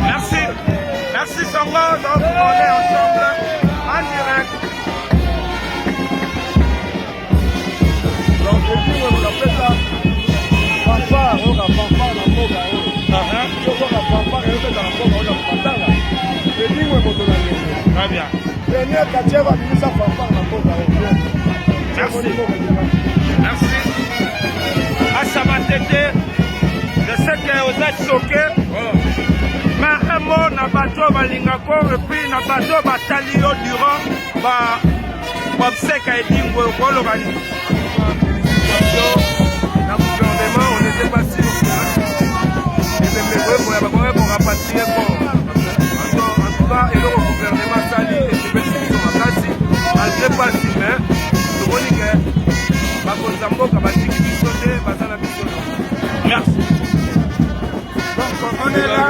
Merci. Merci Sango. Donc on est ensemble en direct. Donc, on appelle ça fanfare, on a fanfare na mboka oyo. Soki fanfare eyobeta na mboka oyo na matanga, elingwe moto na ndenge. Très bien. Premier quartier babimisa fanfare na mboka oyo. Merci. Merci. Asa Matete, je sais que oza choqué. Mais un mot na bato oyo balingako et puis na bato oyo batali yo durant ba obsèque ya Edingwe okoloba nini? Na gouvernement, on n'était pas sûr ebembe koyekoya bakoki korapatrie corps. En tout cas, eloko gouvernement asali esepelisi biso makasi malgré pasi, mais tomoni ke bakonzi ya mboka batiki biso te, baza na biso. Merci. Donc on est là.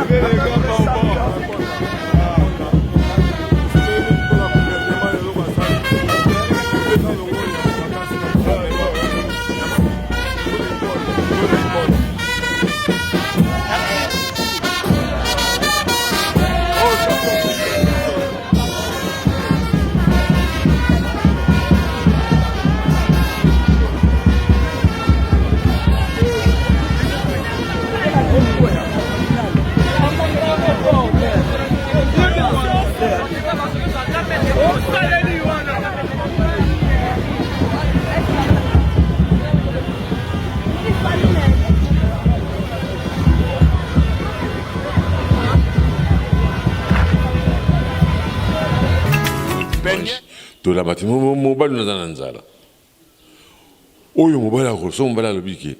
Tolamba te mobali naza na nzala oyo mobali akoso mobali alobi ke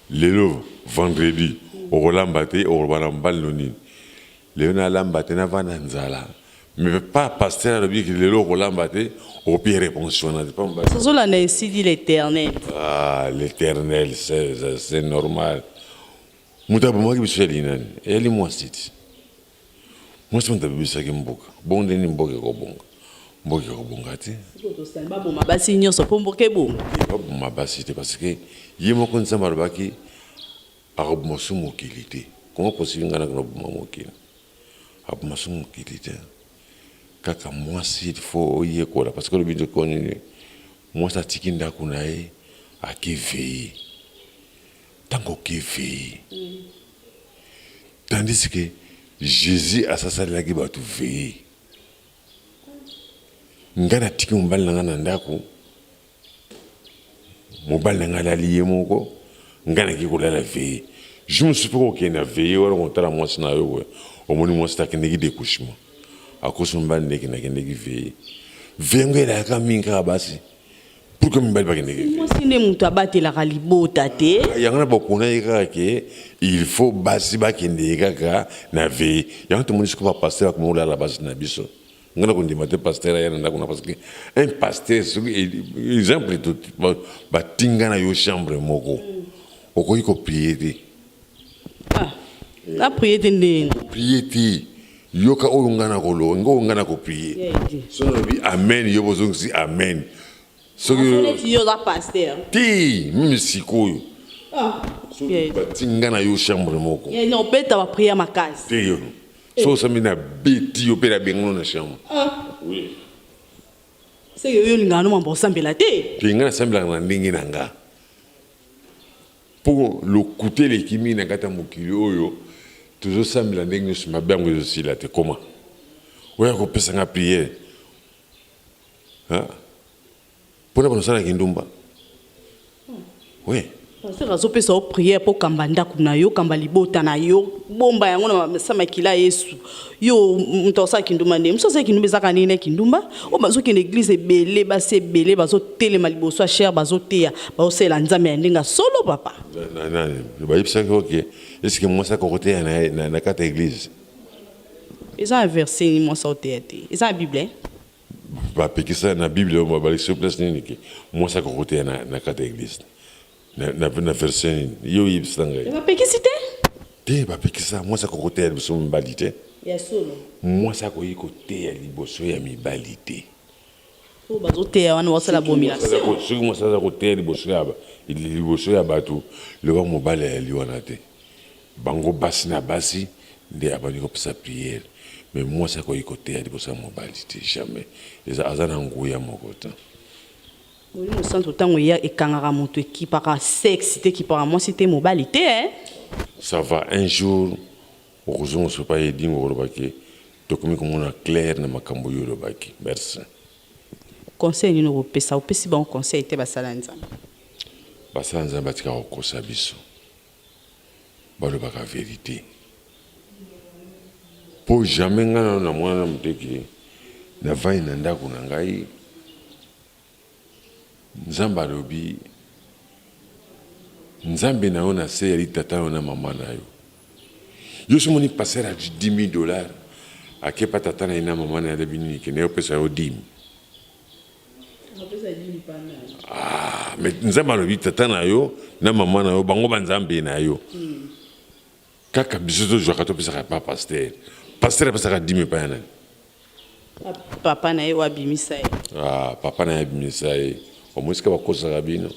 lelo vendredi okolamba te okoloba na mobali no nini lelo nalamba te navanda nzala. Mais pas pasteur alobi ke lelo okolamba te, okopi réponse wana te. Pas mobali. Tozolanda ainsi dit l'Eternel. Ah, l'Eternel, c'est normal. Moto abomaki biso yali nani? Eyali mwasi ti. Mwasi moto abebisaki mboka. Bongo nde nini mboka ekobonga? Mboka ekobonga te. Baboma basi nyonso mpo mboka ebonga. Baboma basi te parce que ye moko Nzambe alobaki akoboma su mokili te. Comment possible ngai nakona boma mokili? Aboma su mokili te. Kaka mwasi il faut oyekola parce que olobi ndeko nini? Mwasi atiki ndako na ye ake veiller. Tango oke veiller. Tandis que Jesus asasalelaki batu veiller. Nga natiki mobali na nga na ndako, mobali na nga alali ye moko, nga nake kolala veiller. Jour mosusu pe kokende na veiller wana kotala mwasi na yo boye, omoni mwasi te akendeki decouchement. Akosi mobali ndeke nakendeki veiller. Veiller yango elalaka mingi kaka basi. Pourquoi mibali bakendeke te? Mwasi nde mutu abatelaka libota te. Yango na bopona ye kaka ke il faut basi bakende ye kaka na veille. Yango tomoni sikoyo ba pasteur bakoma kolala basi na biso. Nga na kondima te pasteur aya na ndako na parce que un pasteur soki exemple batinga na yo chambre moko okoki ko prier te. Ah, na prier te ndenge. Prier te. Yoka oyo nga na koloba, nga oyo nga na ko prier. Soki nalobi amen, yo bozongisi amen. Soki ah, neti yo oza pasteur. Te, mimi sikoyo. Ah. Soki bati nga na yo chambre moko. Yeah, non, beta ba prière makasi. Te yo. Soki osambi na beti yo pe na bengono na chambre. Ah. Oui. C'est que yo olingaka no mambo osambela te. Te nga nasambelaka na ndenge na nga. Po lokuta eleki mingi na kati ya mokili oyo tozo sambela ndenge nionso mabe yango ezo sila te comment oya ko pesa nga prière hein pona bana sala kindumba oui. Pasteur azopesa yo prière po kamba ndako na yo, kamba libota na yo, bomba yango na masa makila ya Yesu. Yo moto asala kindumba nde mosusu asala kindumba ezaka nini na kindumba oyo bazokende eglise ebele basi ebele bazotelema liboso ya chere bazoteya bazosalela nzambe ya ndenge ya solo papa. Nani bayebisaki yo ke eske mwasi akoki koteya na kati ya eglise? Eza na verset nini mwasi aoteya te? Eza na bible eh? Bapekisa na bible balakisi yo place nini ke mwasi akoki koteya na kati ya eglise? Na verset nini? Yo oyebisa ngai. Bapekisi te? Te, bapekisa mwasi akoki koteya liboso ya mibali te. Ya solo. Mwasi akoki koteya liboso ya mibali te. Oyo bazoteya wana basala abomination. Soki mwasi aza koteya liboso ya liboso ya bato, loba mobali ayali wana te. Bango basi na basi nde abandi kopesa prière. Mais mwasi akoki koteya liboso ya mobali te, jamais. Eza aza na nguya moko te. Molimo santu tango eya ekangaka mutu ekipaka sexe te ekipaka mwasi te mobali te eh. Ça va un jour okozonga soki epai ya Edingwe okoloba ke tokomi komona clair na makambo yo olobaki. Merci. Conseil nini okopesa? Opesi bango conseil te basala Nzambe. Basala Nzambe batika kokosa biso. Balobaka verite. Po jamais ngai nanu namona nanu te ke navandi na ndako na ngai Nzambe alobi, Nzambe na yo na se yali tata na yo na mama na yo. Yo soki omoni pasteur azwi 10000 dollars ake pa tata na ye na mama na ye alobi nini ke naye opesa yo dime. Ah, mais Nzambe alobi tata na yo na mama na yo bango ba Nzambe na yo. Kaka biso tozwaka topesaka pa pasteur. Pasteur apesaka dime epai ya nani? Papa na ye oyo abimisa ye. Ah, papa na ye abimisa ye. Omoni esika bakosaka bino?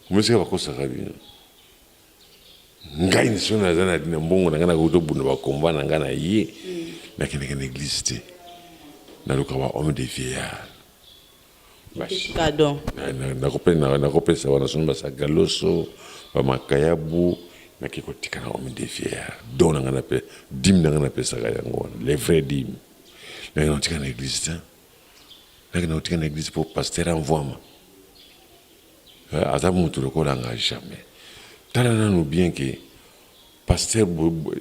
Omoni esika bakosaka bino? Ngai soki naza na na mbongo na ngai nakoki tobunda ba combat na ngai na ye, nakendeke na eglise te. Naluka ba homme de vieillard. Nakopesa wana soki basaka loso bamakayabu nake kotika na homme de vieillard don na ngai na dime na ngai napesaka yango wana les vrais dime nake nakotika na eglise te nake nakotika na eglise mpo pasteur amvwama aza moto lokola nga jamais tala nanu bien ke Pasteur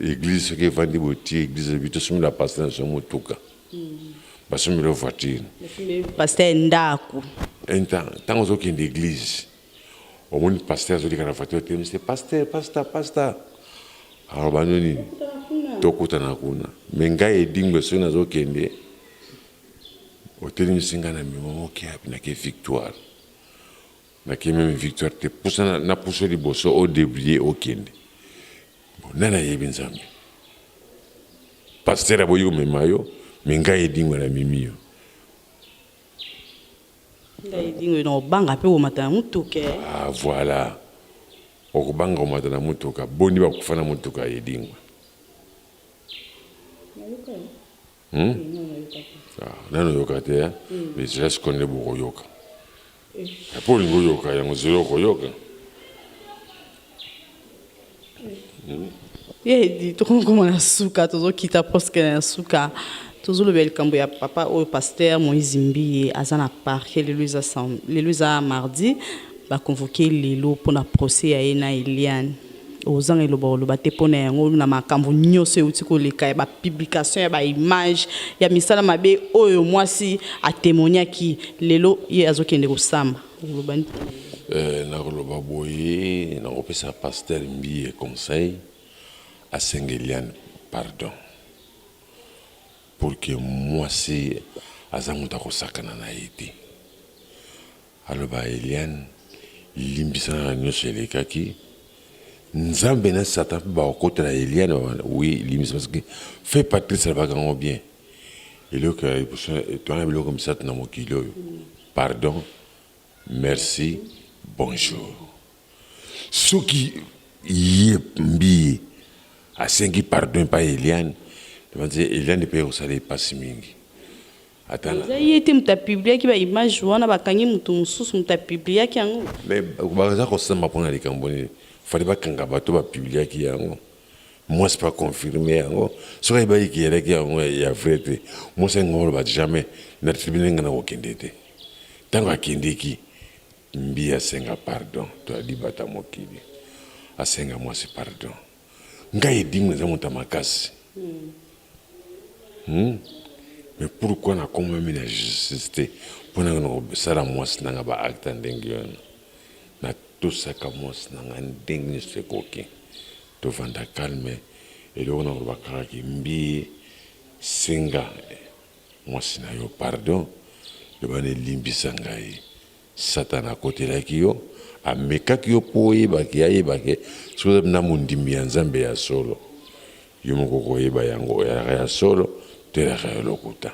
eglise soki evandi boye ti eglise elobi tosombela pasteur na biso motuka basombeli yo voiture pasteur ndaku un temps ntango ozokende eglise omoni pasteur azoleka na voiture otelemisi te pasteur pasta pasta aloba no nini? Tokutana kuna. Mais ngai Edingwe soki nazokende, otelemisi ngai na mema oke wapi? Nake Victoire. Nake meme Victoire te, pusa na puso liboso o debrouiller okende. Bon, nani ayebi Nzambe? Pasteur aboyi komema yo, mais ngai Edingwe namemi yo. Ngai Edingwe na obanga pe komata na motuka. Ah voilà. Okobanga komata na motuka, boni bakufa na motuka ya Edingwe? Hum? Ah, nanu oyoka te hein? Mais zela sikoyo nde bokoyoka. Po olingi oyoka yango zela okoyoka. Ye edi tokokoma na suka, tozokita presque na suka. Tozolobela likambo ya papa oyo pasteur Moïse Mbiye aza na parquet lelo eza lelo eza mardi ba convoquer lelo pona procès ya ye na Eliane. Ozanga eloba oloba te pona yango na makambo nyoso euti koleka ya ba publication ya ba image ya misala mabe oyo mwasi a temoignaki lelo ye azokende kosamba. Okoloba nini? Eh, nakoloba boye, nakopesa pasteur Mbiye conseil asenga Eliane pardon pour que mwasi aza moto akosakana na ye te. Aloba Eliane limbisa nga na nionso elekaki, Nzambe na Satan pe bakokotela Eliane oui limbisa parce que frère Patrice alobaka yango bien eloko ya liboso toza na biloko misatu na mokili oyo pardon, merci, bonjour soki ye Mbiye asengi pardon epai ya Eliane Eliane pe ekosala ye pasi mingi. Ata na. Eza ye te mutu a publiaki ba images wana bakangi mutu mususu mutu a publiaki yango. Mais baza kosamba pona likambo nini? Fallait bakanga bato ba publiaki yango. Mwasi pe a confirme yango. Soki ayebaki ke ezalaki yango ya vrai te, mwasi alingi oloba jamais na tribunal nga nakokende te. Tango akendeki, Mbiye asenga pardon to alibata mokili. Asenga mwasi pardon. Ngai Edingwe naza moto ya makasi. Hum mais pourquoi na komami na justice te pona na kosala mwasi nanga ba acte ya ndenge wana na tosaka mwasi nanga ndenge nionso ekoki tovanda calme eloko na koloba kaka ke mbiye senga mwasi na yo pardon loba na limbisa ngai Satana akotelaki yo, amekaki yo mpo oyeba ke, ayeba ke soki oza mpenza mondimi ya Nzambe ya solo, yo moko okoyeba yango, oyalaka ya solo to oyalaka ya lokuta.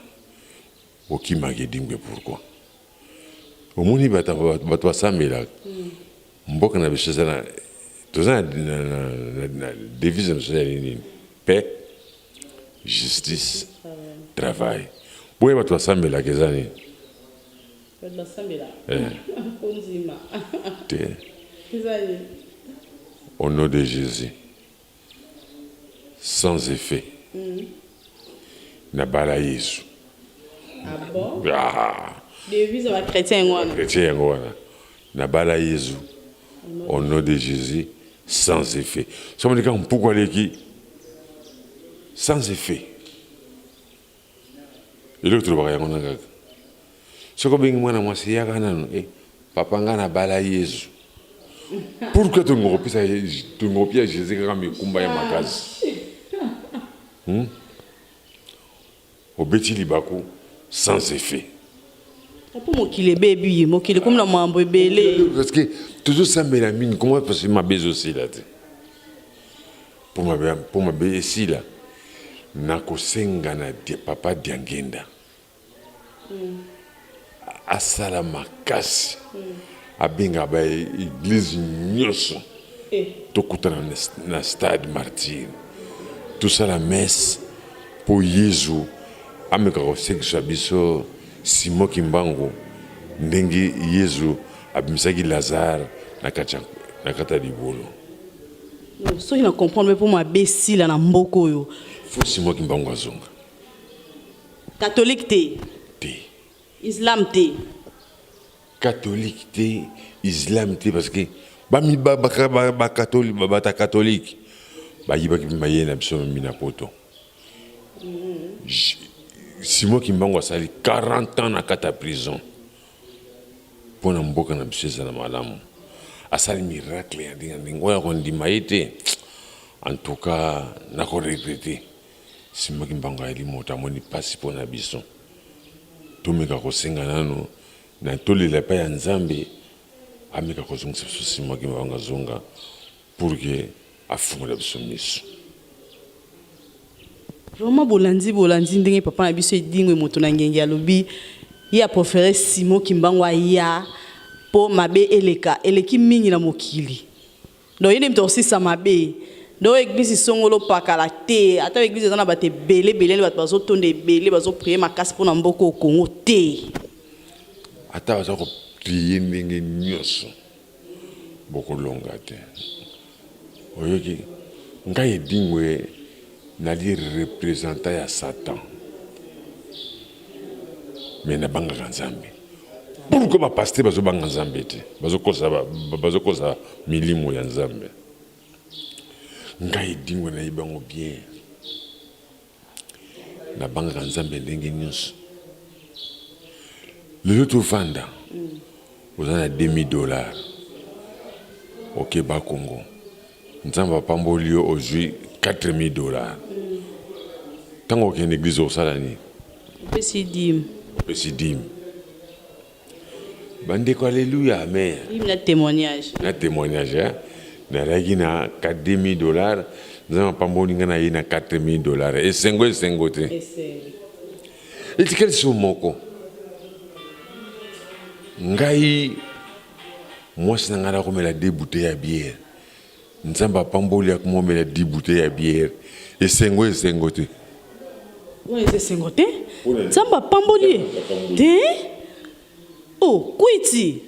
Okimaka edingwe pourquoi? Omoni bato bato basambelaka mboka na biso eza na toza na, na, na, na devise na biso ezali nini? Paix, justice, travail. Boye bato basambelaka eza nini? Bato basambela Eh. kondima Te. eza nini? Au nom de Jesus. Sans effet. Nabala Yesu. Ah bon? Ah. Devise ya ba chrétien yango wana. Chrétien yango wana. Nabala Yesu. Au nom de Jésus sans effet. Soki omoni kaka mpuku aleki sans effet. Eloko tolobaka yango na kaka. Soki obengi mwana mwasi yaka nanu eh papa nga na bala Yezu. Pourquoi tolinga kopesa tolinga kopia Jesus kaka mikumba ya makasi? Hmm? Obeti libaku sans effet. Mpo mokili ebebi, mokili ekomi na mambo ebele. Parce que tozosambela mingi, comment parce que mabe ezosila te? Mpo mabe, mpo mabe esila, nakosenga na papa Diangenda asala makasi abenga ba eglise nyonso tokutana na stade martyr tosala messe mpo Yezu ameka kosekisa biso Simon Kimbangu ndenge Yezu abimisaki Lazare na kati ya libulu. Soki na comprendre po mabe esila na mboka oyo. Faut Simon Kimbangu azonga. Catholique te. Te. Islam te. Catholique te, islam te parce que ba mi ba ba ba catholique ba bata catholique ba yibaki pe mayele na biso mimi na poto. Simon Kimbangu asali 40 ans na kati ya prison. Mpo na mboka na biso ezala malamu. Asali miracle ya ndenge na ndenge oyo akondima ye te en tout cas nako regretter. Simon Kimbangu ayali moto amoni pasi mpo na biso. Tomeka kosenga nano na tolela epai ya Nzambe ameka kozongisa biso Simon Kimbangu azonga pour que afungola biso miso. Vraiment bolandi bolandi ndenge papa na biso Edingwe moto na ngenge alobi ye a prefere Simon Kimbangu aya po mabe eleka eleki mingi na mokili donc ye nde moto akosilisa mabe donc eglise songolo pakala te ata eglise eza na bato ebele ebele nde bato bazotonda ebele bazo prier makasi pona mboka oyo Congo te. Ata baza ko prier ndenge nioso bokolonga te oyoki ngai edingwe nali representant ya satan mais nabangaka nzambe pourquoi ba pasteur bazobanga nzambe te bazokosa bazokosa milimo ya nzambe ngai edingwe nayebi yango bien Nabangaka Nzambe ndenge nionso. Lelo tovanda oza na 2000 dollars oke ba Congo Nzambe apamboli yo ozui 4000 dollars tango okende eglise okosala nini? Opesi dime. Opesi dime. Bandeko alleluia amen. Dime na témoignage. Na témoignage hein. Nazalaki na 2000 dollars Nzambe apamboli nga na ye na 4000 dollars. Esengo esengo te. Esengo. Etikali so moko. Ngai mwasi na ngai nakomela deux bouteilles ya bière. Nzambe apamboli akomomela 10 bouteilles ya bière. Esengo esengo te. Wana eza esengo te. Nzambe apamboli ye te. Oh kwiti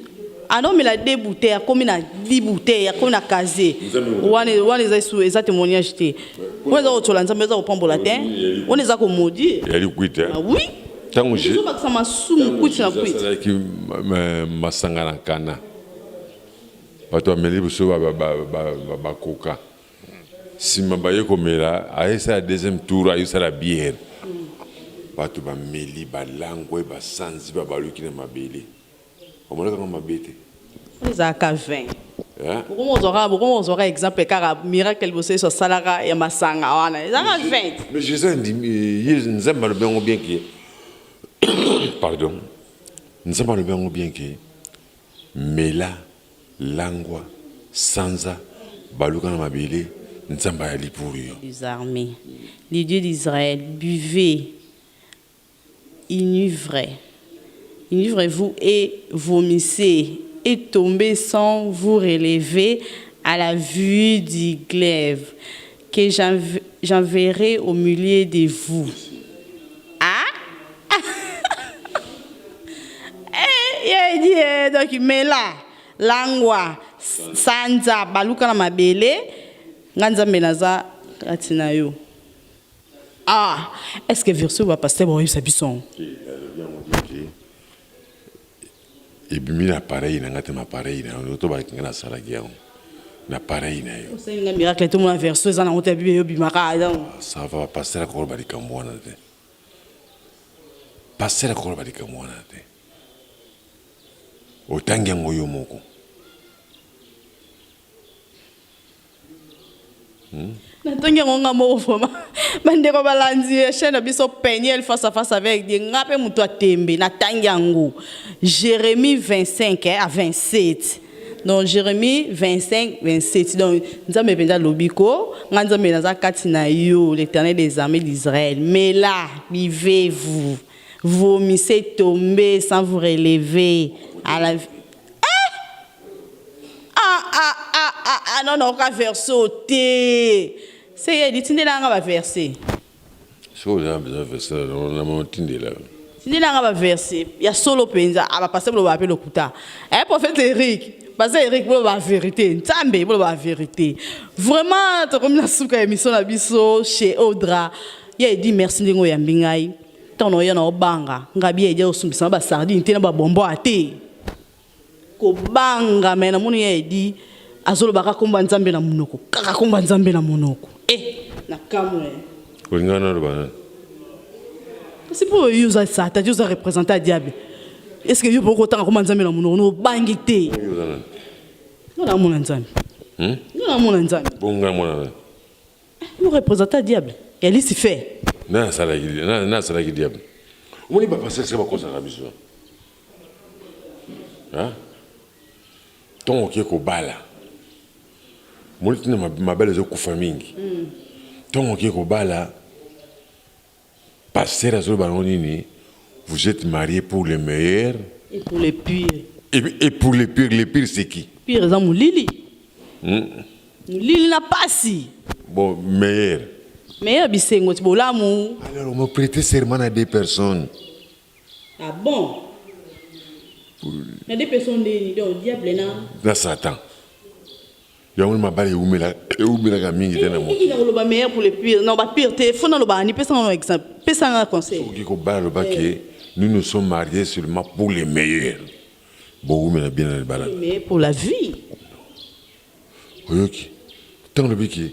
anomela deux bouteilles akomi na 10 bouteilles akomi na casier. Wana wana eza eza eza témoignage te. Wana eza kotsola Nzambe eza kopambola te. Wana eza ko maudire. Ezali kwiti. Ah oui. Tango je Ezobakisa masumu kwiti na kwiti. Asalaki masanga na Kana. Bato bameli biso bakoka sima baye komela aye sala deuxième tour aye sala bière bato bameli balangwe basanzi babaluki na mabele omonaka yango mabe te ezalaka 20 bokoma ozwaka exemple kaka miracle liboso yesu asalaka ya masanga wana ezalaka 20 mais jésus andimi ye nzambe alobi yango bien ke pardon nzambe alobi yango bien ke Mela, langwa, sanza, baluka na mabele, Nzambe ayali pour yo. Des armées, le Dieu d'Israël, buvez, enivrez, enivrez-vous et vomissez, et tombez sans vous relever à la vue du glaive que j'enverrai au milieu de vous. Ah! Eh, ye dit, eh, donc mela langwa sanza baluka na mabele nga nzambe naza kati na yo ah est ce que version ba pasteur bakoyebisa biso yango Ebimi na appareil na nga te ma appareil na yo to balaki nga nasalaki yango na appareil na yo. Osali nga miracle te mona version eza nango te ya bible yo bimaka donc. Ça va pasteur akoloba likambo wana te. Pasteur akoloba likambo wana te. Otangi yango yo moko. Hmm? natongi yango nga moko vraiment bandeko balandi ya chaîne na biso peniel face à face avec die nga mpe moto atembe natangi yango jérémie 25 eh, à 27 donc jérémie 25 27 donc nzambe mpenza alobi ko nga nzambe naza kati na yo l'éternel des armées d'israël mais là bivez vous vomissez tombez sans vous relever à la Ah ah ah ah ah non non ka verso te. Se ye litindela nga ba verset. Soki oza na besoin verset na motindela. Tindela nga ba verset ya solo penza ah ba pasteur boloba pe lokuta. Eh prophète Eric, pasteur Eric boloba vérité, Nzambe boloba vérité. Vraiment tokomi na suka ya émission na biso chez Audra. Ya edi merci ndenge oyambi ngai. Ntango na oya na obanga ngai biya edi osumbisa ba sardine te na ba bonbon te. Kobanga mais namoni ya Eddy azoloba kaka kombo ya nzambe na munoko kaka kombo ya nzambe na munoko eh na kamwe. Olinga naloba nani? Kasi po yo oza satan yo oza representant ya diable est ce que yo pe okotanga kombo ya nzambe na munoko no obangi te? Yo oza nani? Nga na mwana nzambe. Hmm? Nga na mwana nzambe. Bongo nga mwana nani? Yo representant ya diable ya lucifer. Nani asalaki nani asalaki diable? Omoni ba pasteur esika bakosaka biso. Hein? Ntango oke kobala omoni ntina mabala ezokufa mingi. Ntango oke kobala pasteur azoloba nango nini? Vous êtes marié pour le meilleur et pour le pire. Et pour le pire, le pire c'est qui? Pire eza molili. Molili na pasi. Bon, meilleur. Meilleur bisengo ti bolamu. Alors on m'a prêté serment à deux personnes. Ah bon? Na deux personnes ndeni donc diable na na Satan. Yango mabala ewumela ewumelaka mingi te na mokili. Nini koloba meilleur pour le pire? Non ba pire te, faut naloba ni pesa nga exemple. Pesa nga conseil. Soki kobala loba ke nous nous sommes mariés seulement pour le meilleur. Bowumela bien na libala. Mais pour la vie. Oyoki? Tango lobi ke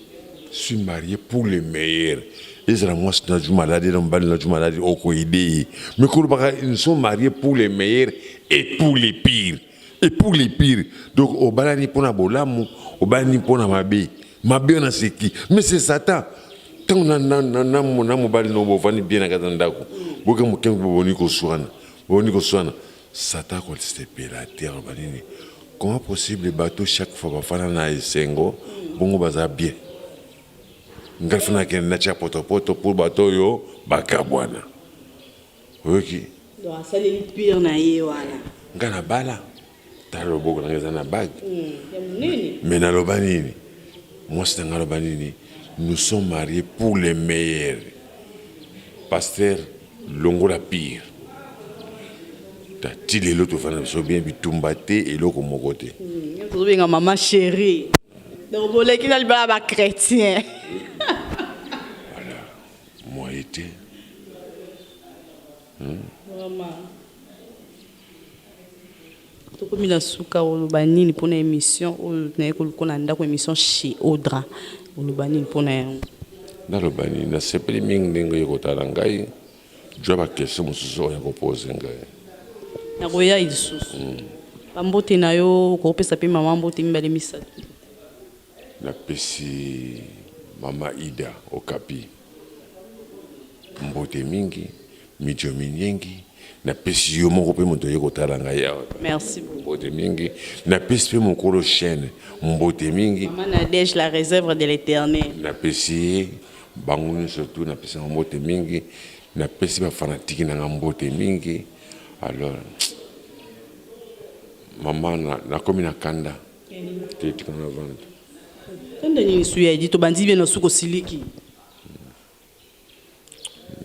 suis marié pour le meilleur. Ezala mwasi na ju maladi na mobali na ju maladi oko aider ye. Mais kolobaka nous sommes mariés pour le meilleur et pour le pire. Et pour le pire. Donc obalani pona bolamu, obalani pona mabe. Mabe wana c'est qui? Mais c'est Satan. Tango na na na na na mobali no bovandi bien na kati ya ndako. Boke moke boboni koswana. Boboni koswana. Satan akosepela te aloba nini? Comment possible bato chaque fois bafanda na esengo bongo baza bien? Ngai fana nakende natia potopoto pour bato oyo bakabwana. Oyoki? Donc asaleli pire na ye wana. Ngai nabala tala loboko na ngai eza na bague. Ya monene. Mais naloba nini? Mwasi na ngai aloba nini? Nous sommes mariés pour le meilleur. Pasteur longola pire. Ta ti lelo tofanda biso bien bitumba te eloko moko te. Tozobenga mama chérie. Donc boleki na libala ba chrétien. Voilà. Moyen te. Vraiment. Tokomi na suka oloba nini pona emission oyo naye koluka na ndako emission chez Audra oloba nini pona yango? Naloba nini nasepeli mingi ndenge oye kotala ngai jua ba question mosusu oya ko pose ngai. Nakoya lisusu. Ba mbote na yo okopesa pe mama mbote mibale misato. Napesi mama Ida Okapi mbote mingi, Midjo Minyengi, napesi yo moko pe moto oye kotala ngai awa. Merci beaucoup. Mbote mingi, napesi pe mokolo chaîne mbote mingi. Maman Nadège la réserve de l'Eternel. Napesi ye bango nyonso tout napesi bango mbote mingi, napesi ba fanatiques na nga mbote mingi. Alors maman nakomi na kanda. Te tika nga vanda. Kanda nini suya edi tobandi bien na suka osiliki.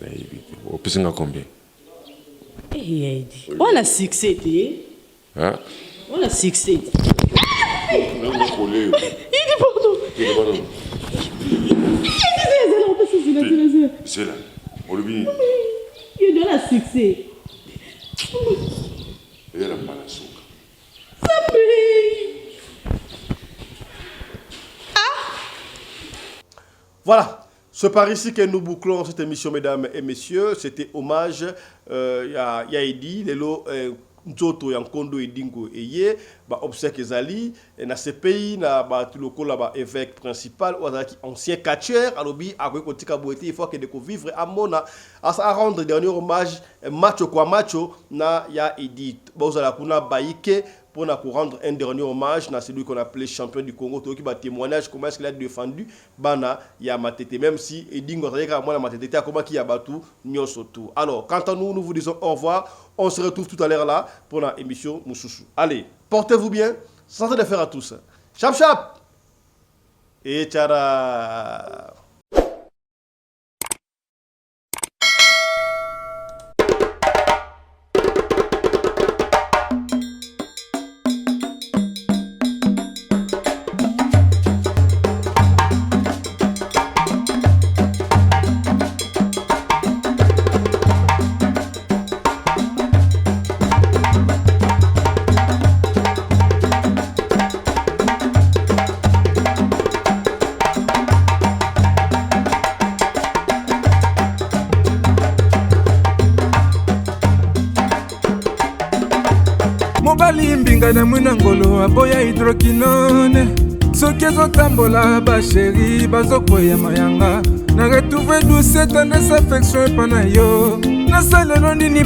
Nayebi te. Opesi nga combien? Eh ya edi. Wana succès te. Hein? Wana succès. Nanga koleo. Idi pardon. Zela. Olobi nini? Yo wana succès. Ezala mbala suka. Voilà, c'est par ici que nous bouclons cette émission, mesdames et messieurs. C'était hommage euh, ya, ya Eddy, lelo euh, nzoto ya nkondo edingo eye ba obsèques ezali na CPI na bato lokola ba évêque principal oyo azalaki ancien catcheur alobi akoki kotika boye te il faut akende kovivre amona asa rendre dernier hommage Macho kwa macho na ya Edith bozala kuna bayike pona ko rendre un dernier hommage na celui qu'on appelait champion du Congo toyoki ba témoignages comment est-ce qu'il a défendu bana ya Matete même si Edingo azalaki kaka mwana Matete te akomaki ya batu nyoso tout alors quant à nous nous vous disons au revoir on se retrouve tout à l'heure là pona émission mususu allez portez-vous bien santé de fer à tous chap chap et tchara. Mobali mbinga na mwina ngolo aboya hydroquinone. Soki ezotambola basheri bazokweya mayanga. Na retrouve douce tendresse affection epa na yo. Nasalelo nini?